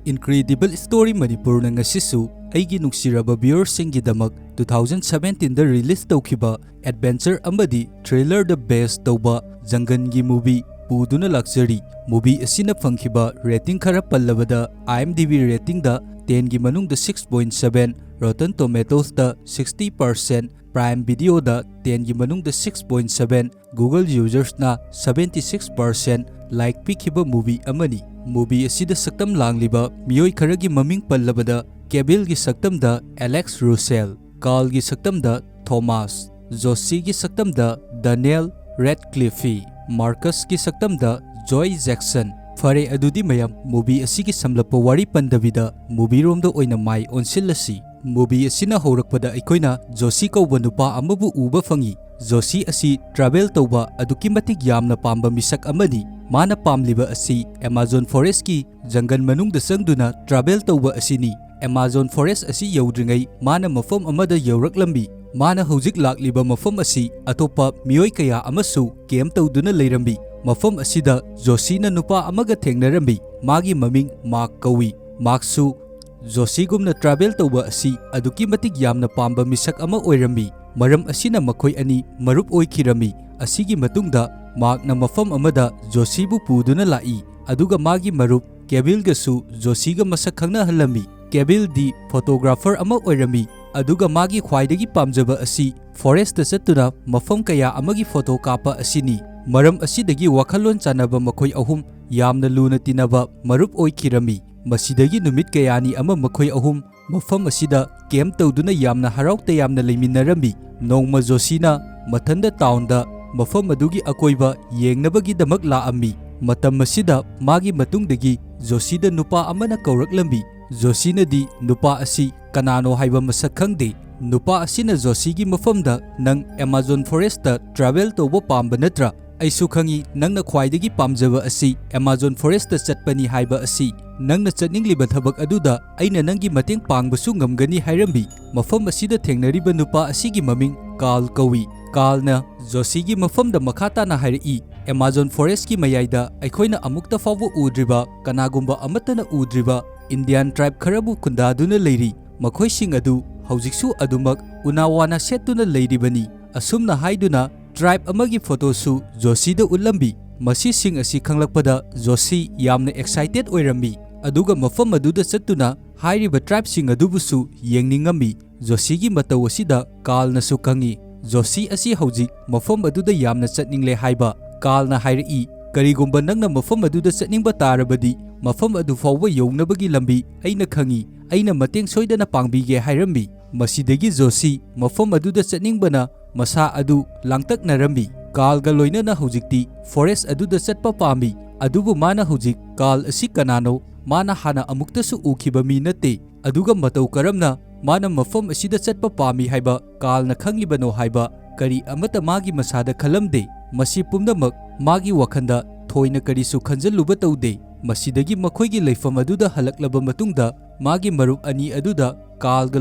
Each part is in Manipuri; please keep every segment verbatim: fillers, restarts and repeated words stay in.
Incredible Story ꯃꯅꯤꯄꯨꯔꯅ ꯉꯁꯤꯁꯨ ꯑꯩꯒꯤ ꯅꯨꯡꯁꯤꯔꯕ viewerꯁꯤꯡꯒꯤꯗꯃꯛ two thousand seventeenꯗ release ꯇꯧꯈꯤꯕ adventure ꯑꯃꯗꯤ thrillerꯗ base ꯇꯧꯕ ꯖꯪꯒꯟꯒꯤ movie ꯄꯨꯗꯨꯅ ꯂꯥꯛꯆꯔꯤ꯫ Movie ꯑꯁꯤꯅ ꯐꯪꯈꯤꯕ rating ꯈꯔ ꯄꯜꯂꯕꯗ, IMDb ratingꯗ tenꯒꯤ ꯃꯅꯨꯡꯗ six point seven, Rotten Tomatoesꯇ sixty percent, Prime Videoꯗ tenꯒꯤ ꯃꯅꯨꯡꯗ six point seven, Google usersꯅ seventy six percent like ꯄꯤꯈꯤꯕ movie ꯑꯃꯅꯤ꯫ Movie ꯑꯁꯤꯗ ꯁꯛꯇꯝ ꯂꯥꯡꯂꯤꯕ ꯃꯤꯑꯣꯏ ꯈꯔꯒꯤ ꯃꯃꯤꯡ ꯄꯜꯂꯕꯗ, Cableꯒꯤ ꯁꯛꯇꯝꯗ Alex Russell, Carlꯒꯤ ꯁꯛꯇꯝꯗ Thomas, Josieꯒꯤ ꯁꯛꯇꯝꯗ Daniel Radcliffe, Marcusꯀꯤ ꯁꯛꯇꯝꯗ Joey Jackson꯫ ꯐꯔꯦ, ꯑꯗꯨꯗꯤ ꯃꯌꯥꯝ, movie ꯑꯁꯤꯒꯤ ꯁꯝꯂꯞꯄ ꯋꯥꯔꯤ ꯄꯟꯗꯕꯤꯗ movieꯔꯣꯝꯗ ꯑꯣꯏꯅ ꯃꯥꯏ ꯑꯣꯟꯁꯤꯜꯂꯁꯤ꯫ Movie ꯑꯁꯤꯅ ꯍꯧꯔꯛꯄꯗ ꯑꯩꯈꯣꯏꯅ ꯖꯣꯁꯤ ꯀꯧꯕ ꯅꯨꯄꯥ ꯑꯃꯕꯨ ꯎꯕ ꯐꯪꯏ꯫ ꯖꯣꯁꯤ ꯑꯁꯤ travel ꯇꯧꯕ ꯑꯗꯨꯛꯀꯤ ꯃꯇꯤꯛ ꯌꯥꯝꯅ ꯄꯥꯝꯕ ꯃꯤꯁꯛ ꯑꯃꯅꯤ꯫ ꯃꯥꯅ ꯄꯥꯝꯂꯤꯕ ꯑꯁꯤ Amazon forestꯀꯤ ꯖꯪꯒꯜ ꯃꯅꯨꯡꯗ ꯆꯪꯗꯨꯅ travel ꯇꯧꯕ ꯑꯁꯤꯅꯤ꯫ Amazon forest ꯑꯁꯤ ꯌꯧꯗ꯭ꯔꯤꯉꯩ ꯃꯥꯅ ꯃꯐꯝ ꯑꯃꯗ ꯌꯧꯔꯛꯂꯝꯃꯤ꯫ ꯃꯥꯅ ꯍꯧꯖꯤꯛ ꯂꯥꯛꯂꯤꯕ ꯃꯐꯝ ꯑꯁꯤ ꯑꯇꯣꯞꯄ ꯃꯤꯑꯣꯏ ꯀꯌꯥ ꯑꯃꯁꯨ camp ꯇꯧꯗꯨꯅ ꯂꯩꯔꯝꯃꯤ꯫ ꯃꯐꯝ ꯑꯁꯤꯗ ꯖꯣꯁꯤꯅ ꯅꯨꯄꯥ ꯑꯃꯒ ꯊꯦꯡꯅꯔꯝꯃꯤ꯫ ꯃꯥꯒꯤ ꯃꯃꯤꯡ ꯃꯥꯔꯛ ꯀꯧꯏ꯫ ꯃꯥꯔꯛꯁꯨ ꯖꯣꯁꯤꯒꯨꯝꯅ travel ꯇꯧꯕ ꯑꯁꯤ ꯑꯗꯨꯛꯀꯤ ꯃꯇꯤꯛ ꯌꯥꯝꯅ ꯄꯥꯝꯕ ꯃꯤꯁꯛ ꯑꯃ ꯑꯣꯏꯔꯝꯃꯤ꯫ ꯃꯔꯝ ꯑꯁꯤꯅ ꯃꯈꯣꯏ ꯑꯅꯤ ꯃꯔꯨꯞ ꯑꯣꯏꯈꯤꯔꯝꯃꯤ꯫ ꯑꯁꯤꯒꯤ ꯃꯇꯨꯡꯗ ꯃꯥꯔꯛꯅ ꯃꯐꯝ ꯑꯃꯗ ꯖꯣꯁꯤꯕꯨ ꯄꯨꯗꯨꯅ ꯂꯥꯛꯏ, ꯑꯗꯨꯒ ꯃꯥꯒꯤ ꯃꯔꯨꯞ ꯀꯦꯕꯤꯜꯒꯁꯨ ꯖꯣꯁꯤꯒ ꯃꯁꯛ ꯈꯪꯅꯍꯜꯂꯝꯃꯤ꯫ ꯀꯦꯕꯤꯜꯗꯤ photographer ꯑꯃ ꯑꯣꯏꯔꯝꯃꯤ, ꯑꯗꯨꯒ ꯃꯥꯒꯤ ꯈ꯭ꯋꯥꯏꯗꯒꯤ ꯄꯥꯝꯖꯕ ꯑꯁꯤ forestꯇ ꯆꯠꯇꯨꯅ ꯃꯐꯝ ꯀꯌꯥ ꯑꯃꯒꯤ photo ꯀꯥꯞꯄ ꯑꯁꯤꯅꯤ꯫ ꯃꯔꯝ ꯑꯁꯤꯗꯒꯤ ꯋꯥꯈꯜꯂꯣꯟ ꯆꯥꯟꯅꯕ ꯃꯈꯣꯏ ꯑꯍꯨꯝ ꯌꯥꯝꯅ ꯂꯨꯅ ꯇꯤꯟꯅꯕ ꯃꯔꯨꯞ ꯑꯣꯏꯈꯤꯔꯝꯃꯤ꯫ ꯃꯁꯤꯗꯒꯤ ꯅꯨꯃꯤꯠ ꯀꯌꯥꯅꯤ ꯑꯃ ꯃꯈꯣꯏ ꯑꯍꯨꯝ ꯃꯐꯝ ꯑꯁꯤꯗ camp ꯇꯧꯗꯨꯅ ꯌꯥꯝꯅ ꯍꯔꯥꯎ ꯇꯌꯥꯝꯅ ꯂꯩꯃꯤꯟꯅꯔꯝꯃꯤ꯫ ꯅꯣꯡꯃ ꯖꯣꯁꯤꯅ ꯃꯊꯟꯗ townꯗ ꯃꯐꯝ ꯑꯗꯨꯒꯤ ꯑꯀꯣꯏꯕ ꯌꯦꯡꯅꯕꯒꯤꯗꯃꯛ ꯂꯥꯛꯑꯝꯃꯤ꯫ ꯃꯇꯝ ꯑꯁꯤꯗ ꯃꯥꯒꯤ ꯃꯇꯨꯡꯗꯒꯤ ꯖꯣꯁꯤꯗ ꯅꯨꯄꯥ ꯑꯃꯅ ꯀꯧꯔꯛꯂꯝꯃꯤ꯫ ꯖꯣꯁꯤꯅꯗꯤ ꯅꯨꯄꯥ ꯑꯁꯤ ꯀꯅꯥꯅꯣ ꯍꯥꯏꯕ ꯃꯁꯛ ꯈꯪꯗꯦ꯫ ꯅꯨꯄꯥ ꯑꯁꯤꯅ ꯖꯣꯁꯤꯒꯤ ꯃꯐꯝꯗ, "ꯅꯪ Amazon forestꯇ travel ꯇꯧꯕ ꯄꯥꯝꯕ ꯅꯠꯇ꯭ꯔꯥ? ꯑꯩꯁꯨ ꯈꯪꯏ ꯅꯪꯅ ꯈ꯭ꯋꯥꯏꯗꯒꯤ ꯄꯥꯝꯖꯕ ꯑꯁꯤ Amazon forestꯇ ꯆꯠꯄꯅꯤ ꯍꯥꯏꯕ ꯑꯁꯤ꯫ ꯅꯪꯅ ꯆꯠꯅꯤꯡꯂꯤꯕ ꯊꯕꯛ ꯑꯗꯨꯗ ꯑꯩꯅ ꯅꯪꯒꯤ ꯃꯇꯦꯡ ꯄꯥꯡꯕꯁꯨ ꯉꯝꯒꯅꯤ" ꯍꯥꯏꯔꯝꯃꯤ꯫ ꯃꯐꯝ ꯑꯁꯤꯗ ꯊꯦꯡꯅꯔꯤꯕ ꯅꯨꯄꯥ ꯑꯁꯤꯒꯤ ꯃꯃꯤꯡ ꯀꯥꯔꯜ ꯀꯧꯏ꯫ ꯀꯥꯔꯜꯅ ꯖꯣꯁꯤꯒꯤ ꯃꯐꯝꯗ ꯃꯈꯥ ꯇꯥꯅ ꯍꯥꯏꯔꯛꯏ, "Amazon forestꯀꯤ ꯃꯌꯥꯏꯗ ꯑꯩꯈꯣꯏꯅ ꯑꯃꯨꯛꯇ ꯐꯥꯎꯕ ꯎꯗ꯭ꯔꯤꯕ, ꯀꯅꯥꯒꯨꯝꯕ ꯑꯃꯠꯇꯅ ꯎꯗ꯭ꯔꯤꯕ Indian tribe ꯈꯔꯕꯨ ꯈꯨꯟꯗꯥꯗꯨꯅ ꯂꯩꯔꯤ꯫ ꯃꯈꯣꯏꯁꯤꯡ ꯑꯗꯨ ꯍꯧꯖꯤꯛꯁꯨ ꯑꯗꯨꯃꯛ ꯎꯅꯥ ꯋꯥꯅ ꯁꯦꯠꯇꯨꯅ ꯂꯩꯔꯤꯕꯅꯤ꯫ ꯑꯁꯨꯝꯅ ꯍꯥꯏꯗꯨꯅ tribe ꯑꯃꯒꯤ photoꯁꯨ ꯖꯣꯁꯤꯗ ꯎꯠꯂꯝꯃꯤ꯫ ꯃꯁꯤꯁꯤꯡ ꯑꯁꯤ ꯈꯪꯂꯛꯄꯗ ꯖꯣꯁꯤ ꯌꯥꯝꯅ excited ꯑꯣꯏꯔꯝꯃꯤ, ꯑꯗꯨꯒ ꯃꯐꯝ ꯑꯗꯨꯗ ꯆꯠꯇꯨꯅ ꯍꯥꯏꯔꯤꯕ tribeꯁꯤꯡ ꯑꯗꯨꯕꯨꯁꯨ ꯌꯦꯡꯅꯤꯡꯉꯝꯃꯤ꯫ ꯖꯣꯁꯤꯒꯤ ꯃꯇꯧ ꯑꯁꯤꯗ ꯀꯥꯔꯜꯅꯁꯨ ꯈꯪꯏ꯫ ꯖꯣꯁꯤ ꯑꯁꯤ ꯍꯧꯖꯤꯛ ꯃꯐꯝ ꯑꯗꯨꯗ ꯌꯥꯝꯅ ꯆꯠꯅꯤꯡꯂꯦ ꯍꯥꯏꯕ꯫ ꯀꯥꯔꯜꯅ ꯍꯥꯏꯔꯛꯏ, "ꯀꯔꯤꯒꯨꯝꯕ ꯅꯪꯅ ꯃꯐꯝ ꯑꯗꯨꯗ ꯆꯠꯅꯤꯡꯕ ꯇꯥꯔꯕꯗꯤ, ꯃꯐꯝ ꯑꯗꯨ ꯐꯥꯎꯕ ꯌꯧꯅꯕꯒꯤ ꯂꯝꯕꯤ ꯑꯩꯅ ꯈꯪꯏ꯫ ꯑꯩꯅ ꯃꯇꯦꯡ ꯁꯣꯏꯗꯅ ꯄꯥꯡꯕꯤꯒꯦ" ꯍꯥꯏꯔꯝꯃꯤ꯫ ꯃꯁꯤꯗꯒꯤ ꯖꯣꯁꯤ ꯃꯐꯝ ꯑꯗꯨꯗ ꯆꯠꯅꯤꯡꯕꯅ ꯃꯁꯥ ꯑꯗꯨ ꯂꯥꯡꯇꯛꯅꯔꯝꯃꯤ꯫ ꯀꯥꯔꯜꯒ ꯂꯣꯏꯅꯅ ꯍꯧꯖꯤꯛꯇꯤ forest ꯑꯗꯨꯗ ꯆꯠꯄ ꯄꯥꯝꯃꯤ꯫ ꯑꯗꯨꯕꯨ ꯃꯥꯅ ꯍꯧꯖꯤꯛ ꯀꯥꯔꯜ ꯑꯁꯤ ꯀꯅꯥꯅꯣ? ꯃꯥꯅ ꯍꯥꯟꯅ ꯑꯃꯨꯛꯇꯁꯨ ꯎꯈꯤꯕ ꯃꯤ ꯅꯠꯇꯦ꯫ ꯑꯗꯨꯒ ꯃꯇꯧ ꯀꯔꯝꯅ ꯃꯥꯅ ꯃꯐꯝ ꯑꯁꯤꯗ ꯆꯠꯄ ꯄꯥꯝꯃꯤ ꯍꯥꯏꯕ ꯀꯥꯔꯜꯅ ꯈꯪꯂꯤꯕꯅꯣ ꯍꯥꯏꯕ ꯀꯔꯤ ꯑꯃꯠꯇ ꯃꯥꯒꯤ ꯃꯁꯥꯗ ꯈꯜꯂꯝꯗꯦ꯫ ꯃꯁꯤ ꯄꯨꯝꯅꯃꯛ ꯃꯥꯒꯤ ꯋꯥꯈꯜꯗ ꯊꯣꯏꯅ ꯀꯔꯤꯁꯨ ꯈꯟꯖꯜꯂꯨꯕ ꯇꯧꯗꯦ꯫ ꯃꯁꯤꯗꯒꯤ ꯃꯈꯣꯏꯒꯤ ꯂꯩꯐꯝ ꯑꯗꯨꯗ ꯍꯜꯂꯛꯂꯕ ꯃꯇꯨꯡꯗ, ꯃꯥꯒꯤ ꯃꯔꯨꯞ ꯑꯅꯤ ꯑꯗꯨꯗ ꯀꯥꯔꯜꯒ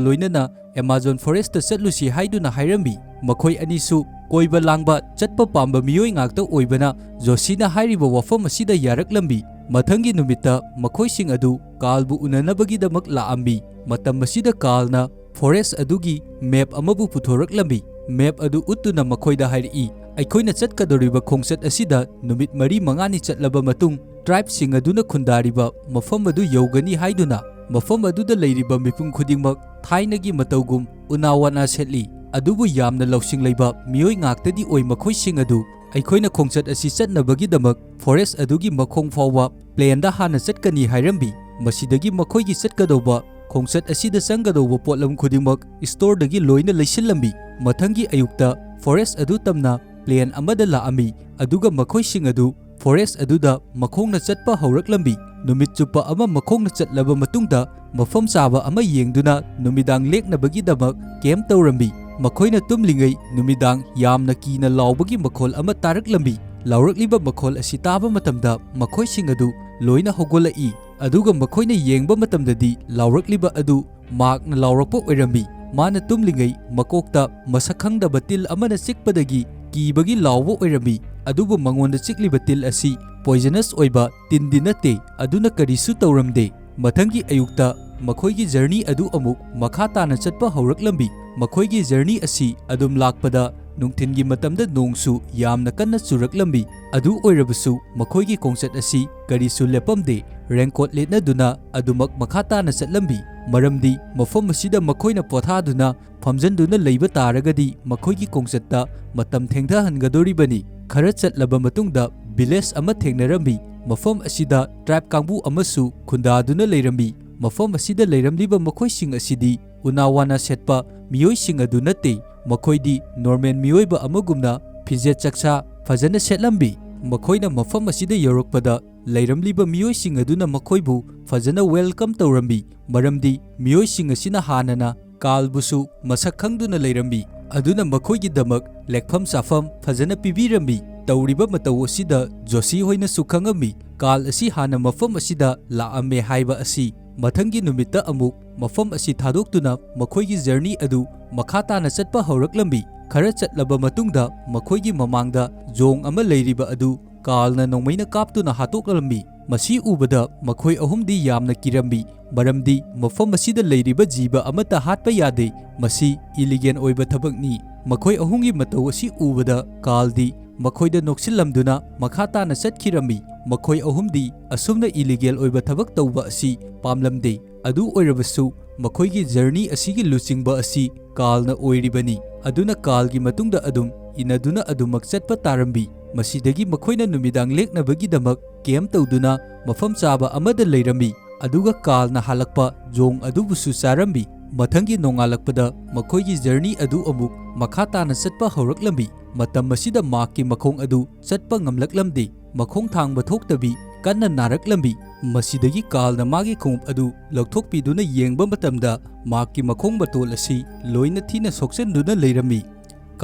ꯂꯣꯏꯅꯅ Amazon forestꯇ ꯆꯠꯂꯨꯁꯤ ꯍꯥꯏꯗꯨꯅ ꯍꯥꯏꯔꯝꯃꯤ꯫ ꯃꯈꯣꯏ ꯑꯅꯤꯁꯨ ꯀꯣꯏꯕ ꯂꯥꯡꯕ ꯆꯠꯄ ꯄꯥꯝꯕ ꯃꯤꯑꯣꯏ ꯉꯥꯛꯇ ꯑꯣꯏꯕꯅ, ꯖꯣꯁꯤꯅ ꯍꯥꯏꯔꯤꯕ ꯋꯥꯐꯝ ꯑꯁꯤꯗ ꯌꯥꯔꯛꯂꯝꯃꯤ꯫ ꯃꯊꯪꯒꯤ ꯅꯨꯃꯤꯠꯇ ꯃꯈꯣꯏꯁꯤꯡ ꯑꯗꯨ ꯀꯥꯔꯜꯕꯨ ꯎꯅꯅꯕꯒꯤꯗꯃꯛ ꯂꯥꯛꯑꯝꯃꯤ꯫ ꯃꯇꯝ ꯑꯁꯤꯗ ꯀꯥꯔꯜꯅ forest ꯑꯗꯨꯒꯤ map ꯑꯃꯕꯨ ꯄꯨꯊꯣꯔꯛꯂꯝꯃꯤ꯫ Map ꯑꯗꯨ ꯎꯠꯇꯨꯅ ꯃꯈꯣꯏꯗ ꯍꯥꯏꯔꯛꯏ, "ꯑꯩꯈꯣꯏꯅ ꯆꯠꯀꯗꯧꯔꯤꯕ ꯈꯣꯡꯆꯠ ꯑꯁꯤꯗ ꯅꯨꯃꯤꯠ ꯃꯔꯤ ꯃꯉꯥꯅꯤ ꯆꯠꯂꯕ ꯃꯇꯨꯡ, tribeꯁꯤꯡ ꯑꯗꯨꯅ ꯈꯨꯟꯗꯥꯔꯤꯕ ꯃꯐꯝ ꯑꯗꯨ ꯌꯧꯒꯅꯤ ꯍꯥꯏꯗꯨꯅ, ꯃꯐꯝ ꯑꯗꯨꯗ ꯂꯩꯔꯤꯕ ꯃꯤꯄꯨꯝ ꯈꯨꯗꯤꯡꯃꯛ ꯊꯥꯏꯅꯒꯤ ꯃꯇꯧꯒꯨꯝ ꯎꯅꯥ ꯋꯥꯅꯥ ꯁꯦꯠꯂꯤ, ꯑꯗꯨꯕꯨ ꯌꯥꯝꯅ ꯂꯧꯁꯤꯡ ꯂꯩꯕ ꯃꯤꯑꯣꯏ ꯉꯥꯛꯇꯗꯤ ꯑꯣꯏ ꯃꯈꯣꯏꯁꯤꯡ ꯑꯗꯨ꯫ ꯑꯩꯈꯣꯏꯅ ꯈꯣꯡꯆꯠ ꯑꯁꯤ ꯆꯠꯅꯕꯒꯤꯗꯃꯛ forest ꯑꯗꯨꯒꯤ ꯃꯈꯣꯡ ꯐꯥꯎꯕ plainꯗ ꯍꯥꯟꯅ ꯆꯠꯀꯅꯤ" ꯍꯥꯏꯔꯝꯃꯤ꯫ ꯃꯁꯤꯗꯒꯤ ꯃꯈꯣꯏꯒꯤ ꯆꯠꯀꯗꯧꯕ ꯈꯣꯡꯆꯠ ꯑꯁꯤꯗ ꯆꯪꯒꯗꯧꯕ ꯄꯣꯠꯂꯝ ꯈꯨꯗꯤꯡꯃꯛ storeꯗꯒꯤ ꯂꯣꯏꯅ ꯂꯩꯁꯤꯜꯂꯝꯃꯤ꯫ ꯃꯊꯪꯒꯤ ꯑꯌꯨꯛꯇ forest ꯑꯗꯨ ꯇꯝꯅ plain ꯑꯃꯗ ꯂꯥꯛꯑꯝꯃꯤ, ꯑꯗꯨꯒ ꯃꯈꯣꯏꯁꯤꯡ ꯑꯗꯨ forest ꯑꯗꯨꯗ ꯃꯈꯣꯡꯅ ꯆꯠꯄ ꯍꯧꯔꯛꯂꯝꯃꯤ꯫ ꯅꯨꯃꯤꯠ ꯆꯨꯞꯄ ꯑꯃ ꯃꯈꯣꯡꯅ ꯆꯠꯂꯕ ꯃꯇꯨꯡꯗ, ꯃꯐꯝ ꯆꯥꯕ ꯑꯃ ꯌꯦꯡꯗꯨꯅ ꯅꯨꯃꯤꯗꯥꯡ ꯂꯦꯛꯅꯕꯒꯤꯗꯃꯛ camp ꯇꯧꯔꯝꯃꯤ꯫ ꯃꯈꯣꯏꯅ ꯇꯨꯝꯂꯤꯉꯩ ꯅꯨꯃꯤꯗꯥꯡ ꯌꯥꯝꯅ ꯀꯤꯅ ꯂꯥꯎꯕꯒꯤ ꯃꯈꯣꯜ ꯑꯃ ꯇꯥꯔꯛꯂꯝꯃꯤ꯫ ꯂꯥꯎꯔꯛꯂꯤꯕ ꯃꯈꯣꯜ ꯑꯁꯤ ꯇꯥꯕ ꯃꯇꯝꯗ ꯃꯈꯣꯏꯁꯤꯡ ꯑꯗꯨ ꯂꯣꯏꯅ ꯍꯧꯒꯠꯂꯛꯏ, ꯑꯗꯨꯒ ꯃꯈꯣꯏꯅ ꯌꯦꯡꯕ ꯃꯇꯝꯗꯗꯤ ꯂꯥꯎꯔꯛꯂꯤꯕ ꯑꯗꯨ ꯃꯥꯔꯛꯅ ꯂꯥꯎꯔꯛꯄ ꯑꯣꯏꯔꯝꯃꯤ꯫ ꯃꯥꯅ ꯇꯨꯝꯂꯤꯉꯩ ꯃꯀꯣꯛꯇ ꯃꯁꯛ ꯈꯪꯗꯕ ꯇꯤꯜ ꯑꯃꯅ ꯆꯤꯛꯄꯗꯒꯤ ꯀꯤꯕꯒꯤ ꯂꯥꯎꯕ ꯑꯣꯏꯔꯝꯃꯤ, ꯑꯗꯨꯕꯨ ꯃꯉꯣꯟꯗ ꯆꯤꯛꯂꯤꯕ ꯇꯤꯜ ꯑꯁꯤ poisonous ꯑꯣꯏꯕ ꯇꯤꯟꯗꯤ ꯅꯠꯇꯦ, ꯑꯗꯨꯅ ꯀꯔꯤꯁꯨ ꯇꯧꯔꯝꯗꯦ꯫ ꯃꯊꯪꯒꯤ ꯑꯌꯨꯛꯇ ꯃꯈꯣꯏꯒꯤ ꯖꯔꯅꯤ ꯑꯗꯨ ꯑꯃꯨꯛ ꯃꯈꯥ ꯇꯥꯅ ꯆꯠꯄ ꯍꯧꯔꯛꯂꯝꯃꯤ꯫ ꯃꯈꯣꯏꯒꯤ ꯖꯔꯅꯤ ꯑꯁꯤ ꯑꯗꯨꯝ ꯂꯥꯛꯄꯗ ꯅꯨꯡꯊꯤꯟꯒꯤ ꯃꯇꯝꯗ ꯅꯣꯡꯁꯨ ꯌꯥꯝꯅ ꯀꯟꯅ ꯆꯨꯔꯛꯂꯝꯃꯤ꯫ ꯑꯗꯨ ꯑꯣꯏꯔꯕꯁꯨ ꯃꯈꯣꯏꯒꯤ ꯈꯣꯡꯆꯠ ꯑꯁꯤ ꯀꯔꯤꯁꯨ ꯂꯦꯞꯄꯝꯗꯦ꯫ ꯔꯦꯟꯀꯣꯠ ꯂꯤꯠꯅꯗꯨꯅ ꯑꯗꯨꯃꯛ ꯃꯈꯥ ꯇꯥꯅ ꯆꯠꯂꯝꯃꯤ꯫ ꯃꯔꯝꯗꯤ ꯃꯐꯝ ꯑꯁꯤꯗ ꯃꯈꯣꯏꯅ ꯄꯣꯊꯥꯗꯨꯅ ꯐꯝꯖꯟꯗꯨꯅ ꯂꯩꯕ ꯇꯥꯔꯒꯗꯤ ꯃꯈꯣꯏꯒꯤ ꯈꯣꯡꯆꯠꯇ ꯃꯇꯝ ꯊꯦꯡꯊꯍꯟꯒꯗꯧꯔꯤꯕꯅꯤ꯫ ꯈꯔ ꯆꯠꯂꯕ ꯃꯇꯨꯡꯗ ꯚꯤꯂꯦꯖ ꯑꯃ ꯊꯦꯡꯅꯔꯝꯃꯤ꯫ ꯃꯐꯝ ꯑꯁꯤꯗ ꯇ꯭ꯔꯥꯏꯕ ꯀꯥꯡꯕꯨ ꯑꯃꯁꯨ ꯈꯨꯟꯗꯥꯗꯨꯅ ꯂꯩꯔꯝꯃꯤ꯫ ꯃꯐꯝ ꯑꯁꯤꯗ ꯂꯩꯔꯝꯂꯤꯕ ꯃꯈꯣꯏꯁꯤꯡ ꯑꯁꯤꯗꯤ ꯎꯅꯥ ꯋꯥꯅ ꯁꯦꯠꯄ ꯃꯤꯑꯣꯏꯁꯤꯡ ꯑꯗꯨ ꯅꯠꯇꯦ꯫ ꯃꯈꯣꯏꯗꯤ ꯅꯣꯔꯃꯦꯜ ꯃꯤꯑꯣꯏꯕ ꯑꯃꯒꯨꯝꯅ ꯐꯤꯖꯦꯠ ꯆꯛꯁꯥ ꯐꯖꯅ ꯁꯦꯠꯂꯝꯃꯤ꯫ ꯃꯈꯣꯏꯅ ꯃꯐꯝ ꯑꯁꯤꯗ ꯌꯧꯔꯛꯄꯗ ꯂꯩꯔꯝꯂꯤꯕ ꯃꯤꯑꯣꯏꯁꯤꯡ ꯑꯗꯨꯅ ꯃꯈꯣꯏꯕꯨ ꯐꯖꯅ ꯋꯦꯜꯀꯝ ꯇꯧꯔꯝꯃꯤ, ꯃꯔꯝꯗꯤ ꯃꯤꯑꯣꯏꯁꯤꯡ ꯑꯁꯤꯅ ꯍꯥꯟꯅꯅ ꯀꯥꯜꯕꯨꯁꯨ ꯃꯁꯛ ꯈꯪꯗꯨꯅ ꯂꯩꯔꯝꯃꯤ꯫ ꯑꯗꯨꯅ ꯃꯈꯣꯏꯒꯤꯗꯃꯛ ꯂꯦꯛꯐꯝ ꯆꯥꯐꯝ ꯐꯖꯅ ꯄꯤꯕꯤꯔꯝꯃꯤ꯫ ꯇꯧꯔꯤꯕ ꯃꯇꯧ ꯑꯁꯤꯗ ꯖꯣꯁꯤ ꯍꯣꯏꯅꯁꯨ ꯈꯪꯉꯝꯃꯤ꯫ ꯀꯥꯜ ꯑꯁꯤ ꯍꯥꯟꯅ ꯃꯐꯝ ꯑꯁꯤꯗ ꯂꯥꯛꯑꯝꯃꯦ ꯍꯥꯏꯕ ꯑꯁꯤ꯫ ꯃꯊꯪꯒꯤ ꯅꯨꯃꯤꯠꯇ ꯑꯃꯨꯛ ꯃꯐꯝ ꯑꯁꯤ ꯊꯥꯗꯣꯛꯇꯨꯅ ꯃꯈꯣꯏꯒꯤ ꯖꯔꯅꯤ ꯑꯗꯨ ꯃꯈꯥ ꯇꯥꯅ ꯆꯠꯄ ꯍꯧꯔꯛꯂꯝꯃꯤ꯫ ꯈꯔ ꯆꯠꯂꯕ ꯃꯇꯨꯡꯗ ꯃꯈꯣꯏꯒꯤ ꯃꯃꯥꯡꯗ ꯖꯣꯡ ꯑꯃ ꯂꯩꯔꯤꯕ ꯑꯗꯨ ꯀꯥꯜꯅ ꯅꯣꯡꯃꯩꯅ ꯀꯥꯞꯇꯨꯅ ꯍꯥꯠꯇꯣꯛꯂꯝꯃꯤ꯫ ꯃꯁꯤ ꯎꯕꯗ ꯃꯈꯣꯏ ꯑꯍꯨꯝꯗꯤ ꯌꯥꯝꯅ ꯀꯤꯔꯝꯃꯤ, ꯃꯔꯝꯗꯤ ꯃꯐꯝ ꯑꯁꯤꯗ ꯂꯩꯔꯤꯕ ꯖꯤꯕ ꯑꯃꯠꯇ ꯍꯥꯠꯄ ꯌꯥꯗꯦ, ꯃꯁꯤ ꯏꯂꯤꯒꯦꯜ ꯑꯣꯏꯕ ꯊꯕꯛꯅꯤ꯫ ꯃꯈꯣꯏ ꯑꯍꯨꯝꯒꯤ ꯃꯇꯧ ꯑꯁꯤ ꯎꯕꯗ ꯀꯥꯜꯗꯤ ꯃꯈꯣꯏꯗ ꯅꯣꯛꯁꯤꯜꯂꯝꯗꯨꯅ ꯃꯈꯥ ꯇꯥꯅ ꯆꯠꯈꯤꯔꯝꯃꯤ꯫ ꯃꯈꯣꯏ ꯑꯍꯨꯝꯗꯤ ꯑꯁꯨꯝꯅ ꯏꯂꯤꯒꯦꯜ ꯑꯣꯏꯕ ꯊꯕꯛ ꯇꯧꯕ ꯑꯁꯤ ꯄꯥꯝꯂꯝꯗꯦ꯫ ꯑꯗꯨ ꯑꯣꯏꯔꯕꯁꯨ ꯃꯈꯣꯏꯒꯤ ꯖꯔꯅꯤ ꯑꯁꯤꯒꯤ ꯂꯨꯆꯤꯡꯕ ꯑꯁꯤ ꯀꯥꯜꯅ ꯑꯣꯏꯔꯤꯕꯅꯤ꯫ ꯑꯗꯨꯅ ꯀꯥꯜꯒꯤ ꯃꯇꯨꯡꯗ ꯑꯗꯨꯝ ꯏꯟꯅꯗꯨꯅ ꯑꯗꯨꯃꯛ ꯆꯠꯄ ꯇꯥꯔꯝꯃꯤ꯫ ꯃꯁꯤꯗꯒꯤ ꯃꯈꯣꯏꯅ ꯅꯨꯃꯤꯗꯥꯡ ꯂꯦꯛꯅꯕꯒꯤꯗꯃꯛ ꯀꯦꯝꯞ ꯇꯧꯗꯨꯅ ꯃꯐꯝ ꯆꯥꯕ ꯑꯃꯗ ꯂꯩꯔꯝꯃꯤ꯫ ꯑꯗꯨꯒ ꯀꯥꯜꯅ ꯍꯥꯜꯂꯛꯄ ꯖꯣꯡ ꯑꯗꯨꯕꯨꯁꯨ ꯆꯥꯔꯝꯃꯤ꯫ ꯃꯊꯪꯒꯤ ꯅꯣꯡꯉꯥꯜꯂꯛꯄꯗ ꯃꯈꯣꯏꯒꯤ ꯖꯔꯅꯤ ꯑꯗꯨ ꯑꯃꯨꯛ ꯃꯈꯥ ꯇꯥꯅ ꯆꯠꯄ ꯍꯧꯔꯛꯂꯝꯃꯤ꯫ ꯃꯇꯝ ꯑꯁꯤꯗ ꯃꯥꯛꯀꯤ ꯃꯈꯣꯡ ꯑꯗꯨ ꯆꯠꯄ ꯉꯝꯂꯛꯂꯝꯗꯦ꯫ ꯃꯈꯣꯡ ꯊꯥꯡꯕ ꯊꯣꯛꯇꯕꯤ ꯀꯟꯅ ꯅꯥꯔꯛꯂꯝꯃꯤ꯫ ꯃꯁꯤꯗꯒꯤ ꯀꯥꯜꯅ ꯃꯥꯒꯤ ꯈꯣꯡꯎꯞ ꯑꯗꯨ ꯂꯧꯊꯣꯛꯄꯤꯗꯨꯅ ꯌꯦꯡꯕ ꯃꯇꯝꯗ ꯃꯥꯛꯀꯤ ꯃꯈꯣꯡ ꯃꯇꯣꯜ ꯑꯁꯤ ꯂꯣꯏꯅ ꯊꯤꯅ ꯁꯣꯛꯆꯟꯗꯨꯅ ꯂꯩꯔꯝꯃꯤ꯫